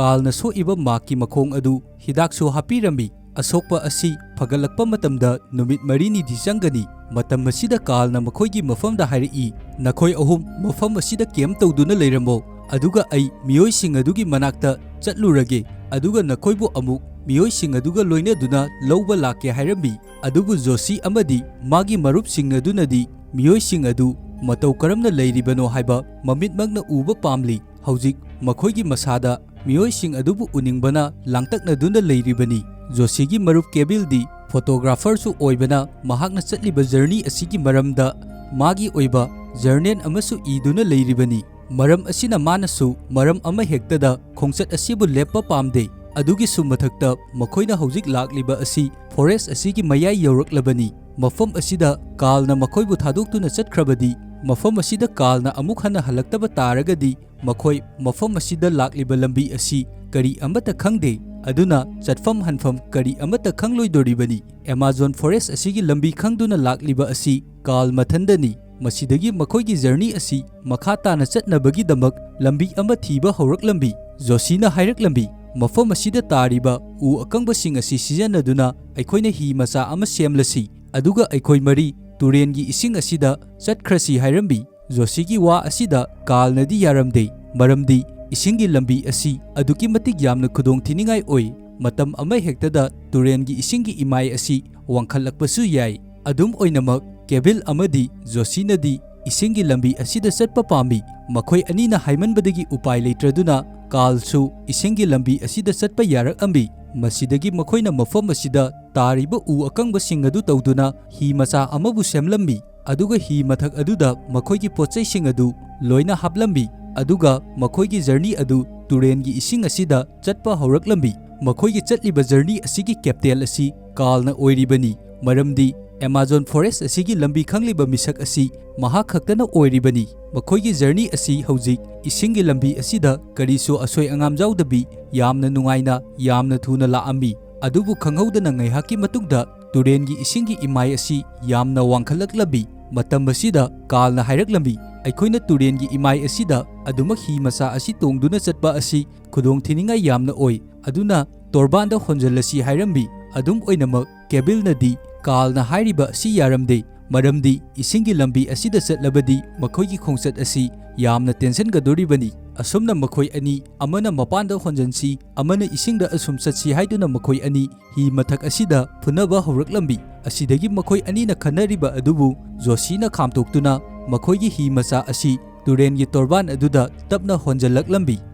ꯀꯥꯜꯅ ꯁꯣꯛꯏꯕ ꯃꯥꯛꯀꯤ ꯃꯈꯣꯡ ꯑꯗꯨ ꯍꯤꯗꯥꯛꯁꯨ ꯍꯥꯞꯄꯤꯔꯝꯃꯤ꯫ ꯑꯁꯣꯛꯄ ꯑꯁꯤ ꯐꯒꯠꯂꯛꯄ ꯃꯇꯝꯗ ꯅꯨꯃꯤꯠ ꯃꯔꯤꯅꯤꯗꯤ ꯆꯪꯒꯅꯤ꯫ ꯃꯇꯝ ꯑꯁꯤꯗ ꯀꯥꯜꯅ ꯃꯈꯣꯏꯒꯤ ꯃꯐꯝꯗ ꯍꯥꯏꯔꯛꯏ, "ꯅꯈꯣꯏ ꯑꯍꯨꯝ ꯃꯐꯝ ꯑꯁꯤꯗ ꯀꯦꯝꯞ ꯇꯧꯗꯨꯅ ꯂꯩꯔꯝꯃꯣ, ꯑꯗꯨꯒ ꯑꯩ ꯃꯤꯑꯣꯏꯁꯤꯡ ꯑꯗꯨꯒꯤ ꯃꯅꯥꯛꯇ ꯆꯠꯂꯨꯔꯒꯦ, ꯑꯗꯨꯒ ꯅꯈꯣꯏꯕꯨ ꯑꯃꯨꯛ ꯃꯤꯑꯣꯏꯁꯤꯡ ꯑꯗꯨꯒ ꯂꯣꯏꯅꯗꯨꯅ ꯂꯧꯕ ꯂꯥꯛꯀꯦ" ꯍꯥꯏꯔꯝꯃꯤ꯫ ꯑꯗꯨꯕꯨ ꯖꯣꯁꯤ ꯑꯃꯗꯤ ꯃꯥꯒꯤ ꯃꯔꯨꯞꯁꯤꯡ ꯑꯗꯨꯅꯗꯤ ꯃꯤꯑꯣꯏꯁꯤꯡ ꯑꯗꯨ ꯃꯇꯧ ꯀꯔꯝꯅ ꯂꯩꯔꯤꯕꯅꯣ ꯍꯥꯏꯕ ꯃꯃꯤꯠꯃꯛꯅ ꯎꯕ ꯄꯥꯝꯂꯤ꯫ ꯍꯧꯖꯤꯛ ꯃꯈꯣꯏꯒꯤ ꯃꯁꯥꯗ ꯃꯤꯑꯣꯏꯁꯤꯡ ꯑꯗꯨꯕꯨ ꯎꯅꯤꯡꯕꯅ ꯂꯥꯡꯇꯛꯅꯗꯨꯅ ꯂꯩꯔꯤꯕꯅꯤ꯫ ꯖꯣꯁꯤꯒꯤ ꯃꯔꯨꯞ ꯀꯦꯕꯤꯜꯗꯤ ꯐꯣꯇꯣꯒ꯭ꯔꯥꯐꯔꯁꯨ ꯑꯣꯏꯕꯅ ꯃꯍꯥꯛꯅ ꯆꯠꯂꯤꯕ ꯖꯔꯅꯤ ꯑꯁꯤꯒꯤ ꯃꯔꯝꯗ ꯃꯥꯒꯤ ꯑꯣꯏꯕ ꯖꯔꯅꯦꯜ ꯑꯃꯁꯨ ꯏꯗꯨꯅ ꯂꯩꯔꯤꯕꯅꯤ꯫ ꯃꯔꯝ ꯑꯁꯤꯅ ꯃꯥꯅꯁꯨ ꯃꯔꯝ ꯑꯃ ꯍꯦꯛꯇꯗ ꯈꯣꯡꯆꯠ ꯑꯁꯤꯕꯨ ꯂꯦꯞꯄ ꯄꯥꯝꯗꯦ꯫ ꯑꯗꯨꯒꯤꯁꯨ ꯃꯊꯛꯇ ꯃꯈꯣꯏꯅ ꯍꯧꯖꯤꯛ ꯂꯥꯛꯂꯤꯕ ꯑꯁꯤ ꯐꯣꯔꯦꯁ ꯑꯁꯤꯒꯤ ꯃꯌꯥꯏ ꯌꯧꯔꯛꯂꯕꯅꯤ꯫ ꯃꯐꯝ ꯑꯁꯤꯗ ꯀꯥꯔꯜꯅ ꯃꯈꯣꯏꯕꯨ ꯊꯥꯗꯣꯛꯇꯨꯅ ꯆꯠꯈ꯭ꯔꯕꯗꯤ, ꯃꯐꯝ ꯑꯁꯤꯗ ꯀꯥꯔꯜꯅ ꯑꯃꯨꯛ ꯍꯟꯅ ꯍꯜꯂꯛꯇꯕ ꯇꯥꯔꯒꯗꯤ, ꯃꯈꯣꯏ ꯃꯐꯝ ꯑꯁꯤꯗ ꯂꯥꯛꯂꯤꯕ ꯂꯝꯕꯤ ꯑꯁꯤ ꯀꯔꯤ ꯑꯃꯠꯇ ꯈꯪꯗꯦ꯫ ꯑꯗꯨꯅ ꯆꯠꯐꯝ ꯍꯟꯐꯝ ꯀꯔꯤ ꯑꯃꯠꯇ ꯈꯪꯂꯣꯏꯗꯣꯔꯤꯕꯅꯤ꯫ ꯑꯦꯃꯥꯖꯣꯟ ꯐꯣꯔꯦꯁ ꯑꯁꯤꯒꯤ ꯂꯝꯕꯤ ꯈꯪꯗꯨꯅ ꯂꯥꯛꯂꯤꯕ ꯑꯁꯤ ꯀꯥꯔꯜ ꯃꯊꯟꯗꯅꯤ꯫ ꯃꯁꯤꯗꯒꯤ ꯃꯈꯣꯏꯒꯤ ꯖꯔꯅꯤ ꯑꯁꯤ ꯃꯈꯥ ꯇꯥꯅ ꯆꯠꯅꯕꯒꯤꯗꯃꯛ ꯂꯝꯕꯤ ꯑꯃ ꯊꯤꯕ ꯍꯧꯔꯛꯂꯝꯃꯤ꯫ ꯖꯣꯁꯤꯅ ꯍꯥꯏꯔꯛꯂꯝꯃꯤ, "ꯃꯐꯝ ꯑꯁꯤꯗ ꯇꯥꯔꯤꯕ ꯎ ꯑꯀꯪꯕꯁꯤꯡ ꯑꯁꯤ ꯁꯤꯖꯤꯟꯅꯗꯨꯅ ꯑꯩꯈꯣꯏꯅ ꯍꯤ ꯃꯆꯥ ꯑꯃ ꯁꯦꯝꯂꯁꯤ, ꯑꯗꯨꯒ ꯑꯩꯈꯣꯏ ꯃꯔꯤ ꯇꯨꯔꯦꯟꯒꯤ ꯏꯁꯤꯡ ꯑꯁꯤꯗ ꯆꯠꯈ꯭ꯔꯁꯤ" ꯍꯥꯏꯔꯝꯃꯤ꯫ ꯖꯣꯁꯤꯒꯤ ꯋꯥ ꯑꯁꯤꯗ ꯀꯥꯔꯜꯅꯗꯤ ꯌꯥꯔꯝꯗꯦ, ꯃꯔꯝꯗꯤ ꯏꯁꯤꯡꯒꯤ ꯂꯝꯕꯤ ꯑꯁꯤ ꯑꯗꯨꯛꯀꯤ ꯃꯇꯤꯛ ꯌꯥꯝꯅ ꯈꯨꯗꯣꯡꯊꯤꯅꯤꯡꯉꯥꯏ ꯑꯣꯏ꯫ ꯃꯇꯝ ꯑꯃꯍꯦꯛꯇꯗ ꯇꯨꯔꯦꯟꯒꯤ ꯏꯁꯤꯡꯒꯤ ꯏꯃꯥꯏ ꯑꯁꯤ ꯋꯥꯡꯈꯠꯂꯛꯄꯁꯨ ꯌꯥꯏ꯫ ꯑꯗꯨꯝ ꯑꯣꯏꯅꯃꯛ, ꯀꯦꯕꯤꯜ ꯑꯃꯗꯤ ꯖꯣꯁꯤꯅꯗꯤ ꯏꯁꯤꯡꯒꯤ ꯂꯝꯕꯤ ꯑꯁꯤꯗ ꯆꯠꯄ ꯄꯥꯝꯃꯤ꯫ ꯃꯈꯣꯏ ꯑꯅꯤꯅ ꯍꯥꯏꯃꯟꯕꯗꯒꯤ ꯎꯄꯥꯏ ꯂꯩꯇ꯭ꯔꯗꯨꯅ ꯀꯥꯔꯜꯁꯨ ꯏꯁꯤꯡꯒꯤ ꯂꯝꯕꯤ ꯑꯁꯤꯗ ꯆꯠꯄ ꯌꯥꯔꯛꯂꯝꯃꯤ꯫ ꯃꯁꯤꯗꯒꯤ ꯃꯈꯣꯏꯅ ꯃꯐꯝ ꯑꯁꯤꯗ ꯇꯥꯔꯤꯕ ꯎ ꯑꯀꯪꯕꯁꯤꯡ ꯑꯗꯨ ꯇꯧꯗꯨꯅ ꯍꯤ ꯃꯆꯥ ꯑꯃꯕꯨ ꯁꯦꯝꯂꯝꯃꯤ꯫ ꯑꯗꯨꯒ ꯍꯤ ꯃꯊꯛ ꯑꯗꯨꯗ ꯃꯈꯣꯏꯒꯤ ꯄꯣꯠꯆꯩꯁꯤꯡ ꯑꯗꯨ ꯂꯣꯏꯅ ꯍꯥꯞꯂꯝꯃꯤ꯫ ꯑꯗꯨꯒ ꯃꯈꯣꯏꯒꯤ ꯖꯔꯅꯤ ꯑꯗꯨ ꯇꯨꯔꯦꯟꯒꯤ ꯏꯁꯤꯡ ꯑꯁꯤꯗ ꯆꯠꯄ ꯍꯧꯔꯛꯂꯝꯃꯤ꯫ ꯃꯈꯣꯏꯒꯤ ꯆꯠꯂꯤꯕ ꯖꯔꯅꯤ ꯑꯁꯤꯒꯤ ꯀꯦꯞꯇꯦꯟ ꯑꯁꯤ ꯀꯥꯔꯜꯅ ꯑꯣꯏꯔꯤꯕꯅꯤ, ꯃꯔꯝꯗꯤ ꯑꯦꯃꯥꯖꯣꯟ ꯐꯣꯔꯦꯁ ꯑꯁꯤꯒꯤ ꯂꯝꯕꯤ ꯈꯪꯂꯤꯕ ꯃꯤꯁꯛ ꯑꯁꯤ ꯃꯍꯥꯛ ꯈꯛꯇꯅ ꯑꯣꯏꯔꯤꯕꯅꯤ꯫ ꯃꯈꯣꯏꯒꯤ ꯖꯔꯅꯤ ꯑꯁꯤ ꯍꯧꯖꯤꯛ ꯏꯁꯤꯡꯒꯤ ꯂꯝꯕꯤ ꯑꯁꯤꯗ ꯀꯔꯤꯁꯨ ꯑꯁꯣꯏ ꯑꯉꯥꯝ ꯌꯥꯎꯗꯕꯤ ꯌꯥꯝꯅ ꯅꯨꯡꯉꯥꯏꯅ, ꯌꯥꯝꯅ ꯊꯨꯅ ꯂꯥꯛꯂꯝꯃꯤ꯫ ꯑꯗꯨꯕꯨ ꯈꯪꯍꯧꯗꯅ ꯉꯥꯏꯍꯥꯛꯀꯤ ꯃꯇꯨꯡꯗ ꯇꯨꯔꯦꯟꯒꯤ ꯏꯁꯤꯡꯒꯤ ꯏꯃꯥꯏ ꯑꯁꯤ ꯌꯥꯝꯅ ꯋꯥꯡꯈꯠꯂꯛꯂꯝꯃꯤ꯫ ꯃꯇꯝ ꯑꯁꯤꯗ ꯀꯥꯔꯜꯅ ꯍꯥꯏꯔꯛꯂꯝꯃꯤ, "ꯑꯩꯈꯣꯏꯅ ꯇꯨꯔꯦꯟꯒꯤ ꯏꯃꯥꯏ ꯑꯁꯤꯗ ꯑꯗꯨꯃꯛ ꯍꯤ ꯃꯆꯥ ꯑꯁꯤ ꯇꯣꯡꯗꯨꯅ ꯆꯠꯄ ꯑꯁꯤ ꯈꯨꯗꯣꯡꯊꯤꯅꯤꯡꯉꯥꯏ ꯌꯥꯝꯅ ꯑꯣꯏ, ꯑꯗꯨꯅ ꯇꯣꯔꯕꯥꯟꯗ ꯍꯣꯟꯖꯜꯂꯁꯤ" ꯍꯥꯏꯔꯝꯃꯤ꯫ ꯑꯗꯨꯝ ꯑꯣꯏꯅꯃꯛ, ꯀꯦꯕꯤꯜꯅꯗꯤ ꯀꯥꯔꯜꯅ ꯍꯥꯏꯔꯤꯕ ꯑꯁꯤ ꯌꯥꯔꯝꯗꯦ, ꯃꯔꯝꯗꯤ ꯏꯁꯤꯡꯒꯤ ꯂꯝꯕꯤ ꯑꯁꯤꯗ ꯆꯠꯂꯕꯗꯤ ꯃꯈꯣꯏꯒꯤ ꯈꯣꯡꯆꯠ ꯑꯁꯤ ꯌꯥꯝꯅ ꯇꯦꯟꯁꯤꯟꯒꯗꯣꯔꯤꯕꯅꯤ꯫ ꯑꯁꯨꯝꯅ ꯃꯈꯣꯏ ꯑꯅꯤ, ꯑꯃꯅ ꯃꯄꯥꯟꯗ ꯍꯣꯟꯖꯟꯁꯤ, ꯑꯃꯅ ꯏꯁꯤꯡꯗ ꯑꯁꯨꯝ ꯆꯠꯁꯤ ꯍꯥꯏꯗꯨꯅ ꯃꯈꯣꯏ ꯑꯅꯤ ꯍꯤ ꯃꯊꯛ ꯑꯁꯤꯗ ꯐꯨꯅꯕ ꯍꯧꯔꯛꯂꯝꯃꯤ꯫ ꯑꯁꯤꯗꯒꯤ ꯃꯈꯣꯏ ꯑꯅꯤꯅ ꯈꯟꯅꯔꯤꯕ ꯑꯗꯨꯕꯨ ꯖꯣꯁꯤꯅ ꯈꯥꯝꯇꯣꯛꯇꯨꯅ ꯃꯈꯣꯏꯒꯤ ꯍꯤ ꯃꯆꯥ ꯑꯁꯤ ꯇꯨꯔꯦꯟꯒꯤ ꯇꯣꯔꯕꯥꯟ ꯑꯗꯨꯗ ꯇꯞꯅ ꯍꯣꯟꯖꯜꯂꯛꯂꯝꯃꯤ꯫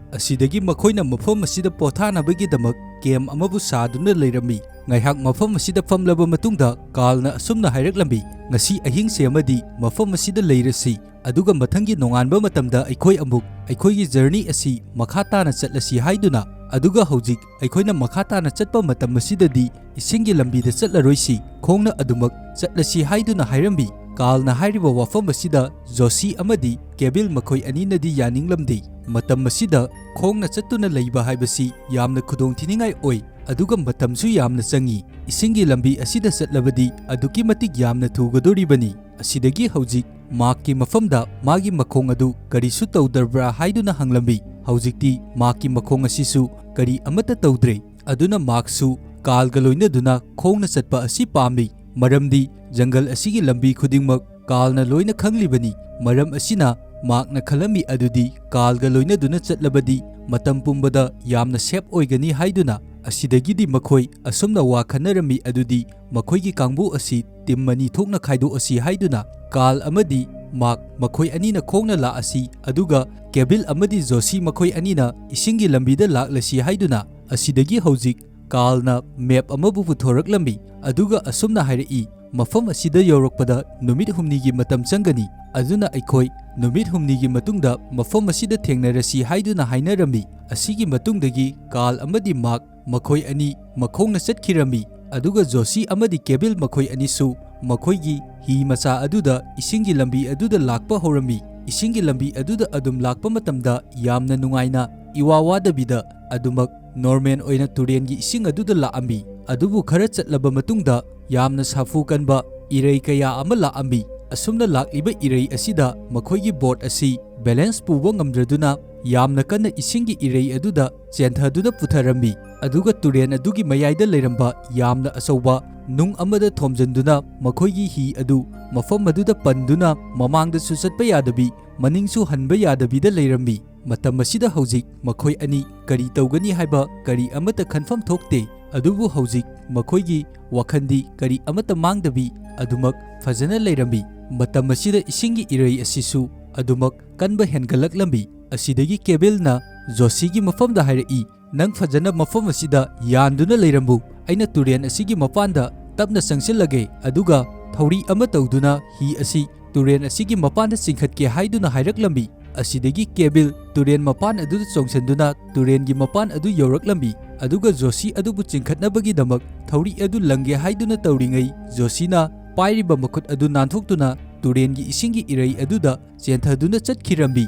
ꯑꯁꯤꯗꯒꯤ ꯃꯈꯣꯏꯅ ꯃꯐꯝ ꯑꯁꯤꯗ ꯄꯣꯊꯥꯅꯕꯒꯤꯗꯃꯛ ꯀꯦꯝ ꯑꯃꯕꯨ ꯁꯥꯗꯨꯅ ꯂꯩꯔꯝꯃꯤ꯫ ꯉꯥꯏꯍꯥꯛ ꯃꯐꯝ ꯑꯁꯤꯗ ꯐꯝꯂꯕ ꯃꯇꯨꯡꯗ ꯀꯥꯔꯜꯅ ꯑꯁꯨꯝꯅ ꯍꯥꯏꯔꯛꯂꯝꯃꯤ, "ꯉꯁꯤ ꯑꯍꯤꯡꯁꯦ ꯑꯃꯗꯤ ꯃꯐꯝ ꯑꯁꯤꯗ ꯂꯩꯔꯁꯤ, ꯑꯗꯨꯒ ꯃꯊꯪꯒꯤ ꯅꯣꯡꯉꯥꯟꯕ ꯃꯇꯝꯗ ꯑꯩꯈꯣꯏ ꯑꯃꯨꯛ ꯑꯩꯈꯣꯏꯒꯤ ꯖꯔꯅꯤ ꯑꯁꯤ ꯃꯈꯥ ꯇꯥꯅ ꯆꯠꯂꯁꯤ" ꯍꯥꯏꯗꯨꯅ꯫ ꯑꯗꯨꯒ ꯍꯧꯖꯤꯛ ꯑꯩꯈꯣꯏꯅ ꯃꯈꯥ ꯇꯥꯅ ꯆꯠꯄ ꯃꯇꯝ ꯑꯁꯤꯗꯗꯤ ꯏꯁꯤꯡꯒꯤ ꯂꯝꯕꯤꯗ ꯆꯠꯂꯔꯣꯏꯁꯤ, ꯈꯣꯡꯅ ꯑꯗꯨꯃꯛ ꯆꯠꯂꯁꯤ ꯍꯥꯏꯗꯨꯅ ꯍꯥꯏꯔꯝꯃꯤ꯫ ꯀꯥꯔꯜꯅ ꯍꯥꯏꯔꯤꯕ ꯋꯥꯐꯝ ꯑꯁꯤꯗ ꯖꯣꯁꯤ ꯑꯃꯗꯤ ꯀꯦꯕꯤꯜ ꯃꯈꯣꯏ ꯑꯅꯤꯅꯗꯤ ꯌꯥꯅꯤꯡꯂꯝꯗꯦ꯫ ꯃꯇꯝ ꯑꯁꯤꯗ ꯈꯣꯡꯅ ꯆꯠꯇꯨꯅ ꯂꯩꯕ ꯍꯥꯏꯕꯁꯤ ꯌꯥꯝꯅ ꯈꯨꯗꯣꯡꯊꯤꯅꯤꯡꯉꯥꯏ ꯑꯣꯏ, ꯑꯗꯨꯒ ꯃꯇꯝꯁꯨ ꯌꯥꯝꯅ ꯆꯪꯏ꯫ ꯏꯁꯤꯡꯒꯤ ꯂꯝꯕꯤ ꯑꯁꯤꯗ ꯆꯠꯂꯕꯗꯤ ꯑꯗꯨꯛꯀꯤ ꯃꯇꯤꯛ ꯌꯥꯝꯅ ꯊꯨꯒꯗꯣꯔꯤꯕꯅꯤ꯫ ꯑꯁꯤꯗꯒꯤ ꯍꯧꯖꯤꯛ ꯃꯥꯔꯛꯀꯤ ꯃꯐꯝꯗ ꯃꯥꯒꯤ ꯃꯈꯣꯡ ꯑꯗꯨ ꯀꯔꯤꯁꯨ ꯇꯧꯗ꯭ꯔꯕ꯭ꯔꯥ ꯍꯥꯏꯗꯨꯅ ꯍꯪꯂꯝꯃꯤ꯫ ꯍꯧꯖꯤꯛꯇꯤ ꯃꯥꯔꯛꯀꯤ ꯃꯈꯣꯡ ꯑꯁꯤꯁꯨ ꯀꯔꯤ ꯑꯃꯠꯇ ꯇꯧꯗ꯭ꯔꯦ꯫ ꯑꯗꯨꯅ ꯃꯥꯔꯛꯁꯨ ꯀꯥꯔꯜꯒ ꯂꯣꯏꯅꯗꯨꯅ ꯈꯣꯡꯅ ꯆꯠꯄ ꯑꯁꯤ ꯄꯥꯝꯃꯤ, ꯃꯔꯝꯗꯤ ꯖꯪꯒꯜ ꯑꯁꯤꯒꯤ ꯂꯝꯕꯤ ꯈꯨꯗꯤꯡꯃꯛ ꯀꯥꯔꯜꯅ ꯂꯣꯏꯅ ꯈꯪꯂꯤꯕꯅꯤ꯫ ꯃꯔꯝ ꯑꯁꯤꯅ ꯃꯥꯔꯛꯅ ꯈꯜꯂꯝꯃꯤ ꯑꯗꯨꯗꯤ ꯀꯥꯔꯜꯒ ꯂꯣꯏꯅꯗꯨꯅ ꯆꯠꯂꯕꯗꯤ ꯃꯇꯝ ꯄꯨꯝꯕꯗ ꯌꯥꯝꯅ ꯁꯦꯐ ꯑꯣꯏꯒꯅꯤ ꯍꯥꯏꯗꯨꯅ꯫ ꯑꯁꯤꯗꯒꯤꯗꯤ ꯃꯈꯣꯏ ꯑꯁꯨꯝꯅ ꯋꯥ ꯈꯟꯅꯔꯝꯃꯤ ꯑꯗꯨꯗꯤ ꯃꯈꯣꯏꯒꯤ ꯀꯥꯡꯕꯨ ꯑꯁꯤ ꯇꯤꯝ ꯑꯅꯤ ꯊꯣꯛꯅ ꯈꯥꯏꯗꯣꯛꯑꯁꯤ ꯍꯥꯏꯗꯨꯅ꯫ ꯀꯥꯔꯜ ꯑꯃꯗꯤ ꯃꯥꯔꯛ ꯃꯈꯣꯏ ꯑꯅꯤꯅ ꯈꯣꯡꯅ ꯂꯥꯛꯑꯁꯤ, ꯑꯗꯨꯒ ꯀꯦꯕꯤꯜ ꯑꯃꯗꯤ ꯖꯣꯁꯤ ꯃꯈꯣꯏ ꯑꯅꯤꯅ ꯏꯁꯤꯡꯒꯤ ꯂꯝꯕꯤꯗ ꯂꯥꯛꯂꯁꯤ ꯍꯥꯏꯗꯨꯅ꯫ ꯑꯁꯤꯗꯒꯤ ꯍꯧꯖꯤꯛ ꯀꯥꯔꯜꯅ ꯃꯦꯞ ꯑꯃꯕꯨ ꯄꯨꯊꯣꯔꯛꯂꯝꯃꯤ, ꯑꯗꯨꯒ ꯑꯁꯨꯝꯅ ꯍꯥꯏꯔꯛꯏ, "ꯃꯐꯝ ꯑꯁꯤꯗ ꯌꯧꯔꯛꯄꯗ ꯅꯨꯃꯤꯠ ꯍꯨꯝꯅꯤꯒꯤ ꯃꯇꯝ ꯆꯪꯒꯅꯤ, ꯑꯗꯨꯅ ꯑꯩꯈꯣꯏ ꯅꯨꯃꯤꯠ ꯍꯨꯝꯅꯤꯒꯤ ꯃꯇꯨꯡꯗ ꯃꯐꯝ ꯑꯁꯤꯗ ꯊꯦꯡꯅꯔꯁꯤ" ꯍꯥꯏꯗꯨꯅ ꯍꯥꯏꯅꯔꯝꯃꯤ꯫ ꯑꯁꯤꯒꯤ ꯃꯇꯨꯡꯗꯒꯤ ꯀꯥꯔꯜ ꯑꯃꯗꯤ ꯃꯥꯔꯛ ꯃꯈꯣꯏ ꯑꯅꯤ ꯃꯈꯣꯡꯅ ꯆꯠꯈꯤꯔꯝꯃꯤ, ꯑꯗꯨꯒ ꯖꯣꯁꯤ ꯑꯃꯗꯤ ꯀꯦꯕꯤꯜ ꯃꯈꯣꯏ ꯑꯅꯤꯁꯨ ꯃꯈꯣꯏꯒꯤ ꯍꯤ ꯃꯆꯥ ꯑꯗꯨꯗ ꯏꯁꯤꯡꯒꯤ ꯂꯝꯕꯤ ꯑꯗꯨꯗ ꯂꯥꯛꯄ ꯍꯧꯔꯝꯃꯤ꯫ ꯏꯁꯤꯡꯒꯤ ꯂꯝꯕꯤ ꯑꯗꯨꯗ ꯑꯗꯨꯝ ꯂꯥꯛꯄ ꯃꯇꯝꯗ ꯌꯥꯝꯅ ꯅꯨꯡꯉꯥꯏꯅ, ꯏꯋꯥ ꯋꯥꯗꯕꯤꯗ ꯑꯗꯨꯃꯛ ꯅꯣꯔꯃꯦꯜ ꯑꯣꯏꯅ ꯇꯨꯔꯦꯟꯒꯤ ꯏꯁꯤꯡ ꯑꯗꯨꯗ ꯂꯥꯛꯑꯝꯃꯤ꯫ ꯑꯗꯨꯕꯨ ꯈꯔ ꯆꯠꯂꯕ ꯃꯇꯨꯡꯗ ꯌꯥꯝꯅ ꯁꯥꯐꯨ ꯀꯟꯕ ꯏꯔꯩ ꯀꯌꯥ ꯑꯃ ꯂꯥꯛꯑꯝꯃꯤ꯫ ꯑꯁꯨꯝꯅ ꯂꯥꯛꯂꯤꯕ ꯏꯔꯩ ꯑꯁꯤꯗ ꯃꯈꯣꯏꯒꯤ ꯕꯣꯠ ꯑꯁꯤ ꯕꯦꯂꯦꯟꯁ ꯄꯨꯕ ꯉꯝꯗ꯭ꯔꯗꯨꯅ ꯌꯥꯝꯅ ꯀꯟꯅ ꯏꯁꯤꯡꯒꯤ ꯏꯔꯩ ꯑꯗꯨꯗ ꯆꯦꯟꯊꯗꯨꯅ ꯄꯨꯊꯔꯝꯃꯤ꯫ ꯑꯗꯨꯒ ꯇꯨꯔꯦꯜ ꯑꯗꯨꯒꯤ ꯃꯌꯥꯏꯗ ꯂꯩꯔꯝꯕ ꯌꯥꯝꯅ ꯑꯆꯧꯕ ꯅꯨꯡ ꯑꯃꯗ ꯊꯣꯝꯖꯤꯟꯗꯨꯅ ꯃꯈꯣꯏꯒꯤ ꯍꯤ ꯑꯗꯨ ꯃꯐꯝ ꯑꯗꯨꯗ ꯄꯟꯗꯨꯅ ꯃꯃꯥꯡꯗꯁꯨ ꯆꯠꯄ ꯌꯥꯗꯕꯤ, ꯃꯅꯤꯡꯁꯨ ꯍꯟꯕ ꯌꯥꯗꯕꯤꯗ ꯂꯩꯔꯝꯃꯤ꯫ ꯃꯇꯝ ꯑꯁꯤꯗ ꯍꯧꯖꯤꯛ ꯃꯈꯣꯏ ꯑꯅꯤ ꯀꯔꯤ ꯇꯧꯒꯅꯤ ꯍꯥꯏꯕ ꯀꯔꯤ ꯑꯃꯠꯇ ꯈꯟꯐꯝ ꯊꯣꯛꯇꯦ꯫ ꯑꯗꯨꯕꯨ ꯍꯧꯖꯤꯛ ꯃꯈꯣꯏꯒꯤ ꯋꯥꯈꯜꯗꯤ ꯀꯔꯤ ꯑꯃꯠꯇ ꯃꯥꯡꯗꯕꯤ ꯑꯗꯨꯃꯛ ꯐꯖꯅ ꯂꯩꯔꯝꯃꯤ꯫ ꯃꯇꯝ ꯑꯁꯤꯗ ꯏꯁꯤꯡꯒꯤ ꯏꯔꯩ ꯑꯁꯤꯁꯨ ꯑꯗꯨꯃꯛ ꯀꯟꯕ ꯍꯦꯟꯒꯠꯂꯛꯂꯝꯃꯤ꯫ ꯑꯁꯤꯗꯒꯤ ꯀꯦꯕꯤꯜꯅ ꯖꯣꯁꯤꯒꯤ ꯃꯐꯝꯗ ꯍꯥꯏꯔꯛꯏ, "ꯅꯪ ꯐꯖꯅ ꯃꯐꯝ ꯑꯁꯤꯗ ꯌꯥꯟꯗꯨꯅ ꯂꯩꯔꯝꯃꯨ꯫ ꯑꯩꯅ ꯇꯨꯔꯦꯜ ꯑꯁꯤꯒꯤ ꯃꯄꯥꯟꯗ ꯇꯞꯅ ꯆꯪꯁꯤꯜꯂꯒꯦ, ꯑꯗꯨꯒ ꯊꯧꯔꯤ ꯑꯃ ꯇꯧꯗꯨꯅ ꯍꯤ ꯑꯁꯤ ꯇꯨꯔꯦꯜ ꯑꯁꯤꯒꯤ ꯃꯄꯥꯟꯗ ꯆꯤꯡꯈꯠꯀꯦ" ꯍꯥꯏꯗꯨꯅ ꯍꯥꯏꯔꯛꯂꯝꯃꯤ꯫ ꯑꯁꯤꯗꯒꯤ ꯀꯦꯕꯤꯜ ꯇꯨꯔꯦꯜ ꯃꯄꯥꯟ ꯑꯗꯨꯗ ꯆꯣꯡꯁꯤꯟꯗꯨꯅ ꯇꯨꯔꯦꯜꯒꯤ ꯃꯄꯥꯟ ꯑꯗꯨ ꯌꯧꯔꯛꯂꯝꯃꯤ꯫ ꯑꯗꯨꯒ ꯖꯣꯁꯤ ꯑꯗꯨꯕꯨ ꯆꯤꯡꯈꯠꯅꯕꯒꯤꯗꯃꯛ ꯊꯧꯔꯤ ꯑꯗꯨ ꯂꯪꯒꯦ ꯍꯥꯏꯗꯨꯅ ꯇꯧꯔꯤꯉꯩ, ꯖꯣꯁꯤꯅ ꯄꯥꯏꯔꯤꯕ ꯃꯈꯨꯠ ꯑꯗꯨ ꯅꯥꯟꯊꯣꯛꯇꯨꯅ ꯇꯨꯔꯦꯜꯒꯤ ꯏꯁꯤꯡꯒꯤ ꯏꯔꯩ ꯑꯗꯨꯗ ꯆꯦꯟꯊꯗꯨꯅ ꯆꯠꯈꯤꯔꯝꯃꯤ꯫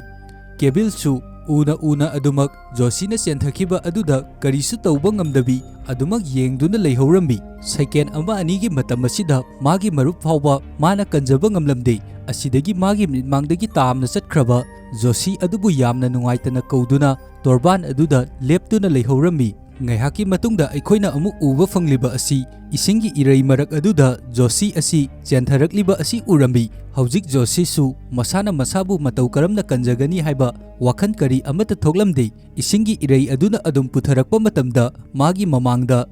ꯀꯦꯕꯤꯜꯁꯨ ꯎꯅ ꯎꯅ ꯑꯗꯨꯃꯛ ꯖꯣꯁꯤꯅ ꯆꯦꯟꯊꯈꯤꯕ ꯑꯗꯨꯗ ꯀꯔꯤꯁꯨ ꯇꯧꯕ ꯉꯝꯗꯕꯤ ꯑꯗꯨꯃꯛ ꯌꯦꯡꯗꯨꯅ ꯂꯩꯍꯧꯔꯝꯃꯤ꯫ ꯁꯦꯀꯦꯟ ꯑꯃ ꯑꯅꯤꯒꯤ ꯃꯇꯝ ꯑꯁꯤꯗ ꯃꯥꯒꯤ ꯃꯔꯨꯞ ꯐꯥꯎꯕ ꯃꯥꯅ ꯀꯟꯖꯕ ꯉꯝꯂꯝꯗꯦ꯫ ꯑꯁꯤꯗꯒꯤ ꯃꯥꯒꯤ ꯃꯤꯠꯃꯥꯡꯗꯒꯤ ꯇꯥꯝꯅ ꯆꯠꯈ꯭ꯔꯕ ꯖꯣꯁꯤ ꯑꯗꯨꯕꯨ ꯌꯥꯝꯅ ꯅꯨꯡꯉꯥꯏꯇꯅ ꯀꯧꯗꯨꯅ ꯇꯣꯔꯕꯥꯟ ꯑꯗꯨꯗ ꯂꯦꯞꯇꯨꯅ ꯂꯩꯍꯧꯔꯝꯃꯤ꯫ ꯉꯥꯏꯍꯥꯛꯀꯤ ꯃꯇꯨꯡꯗ ꯑꯩꯈꯣꯏꯅ ꯑꯃꯨꯛ ꯎꯕ ꯐꯪꯂꯤꯕ ꯑꯁꯤ ꯏꯁꯤꯡꯒꯤ ꯏꯔꯩ ꯃꯔꯛ ꯑꯗꯨꯗ ꯖꯣꯁꯤ ꯑꯁꯤ ꯆꯦꯟꯊꯔꯛꯂꯤꯕ ꯑꯁꯤ ꯎꯔꯝꯃꯤ꯫ ꯍꯧꯖꯤꯛ ꯖꯣꯁꯤꯁꯨ ꯃꯁꯥꯅ ꯃꯁꯥꯕꯨ ꯃꯇꯧ ꯀꯔꯝꯅ ꯀꯟꯖꯒꯅꯤ ꯍꯥꯏꯕ ꯋꯥꯈꯜ ꯀꯔꯤ ꯑꯃꯠꯇ ꯊꯣꯛꯂꯝꯗꯦ꯫ ꯏꯁꯤꯡꯒꯤ ꯏꯔꯩ ꯑꯗꯨꯅ ꯑꯗꯨꯝ ꯄꯨꯊꯔꯛꯄ ꯃꯇꯝꯗ ꯃꯥꯒꯤ ꯃꯃꯥꯡꯗ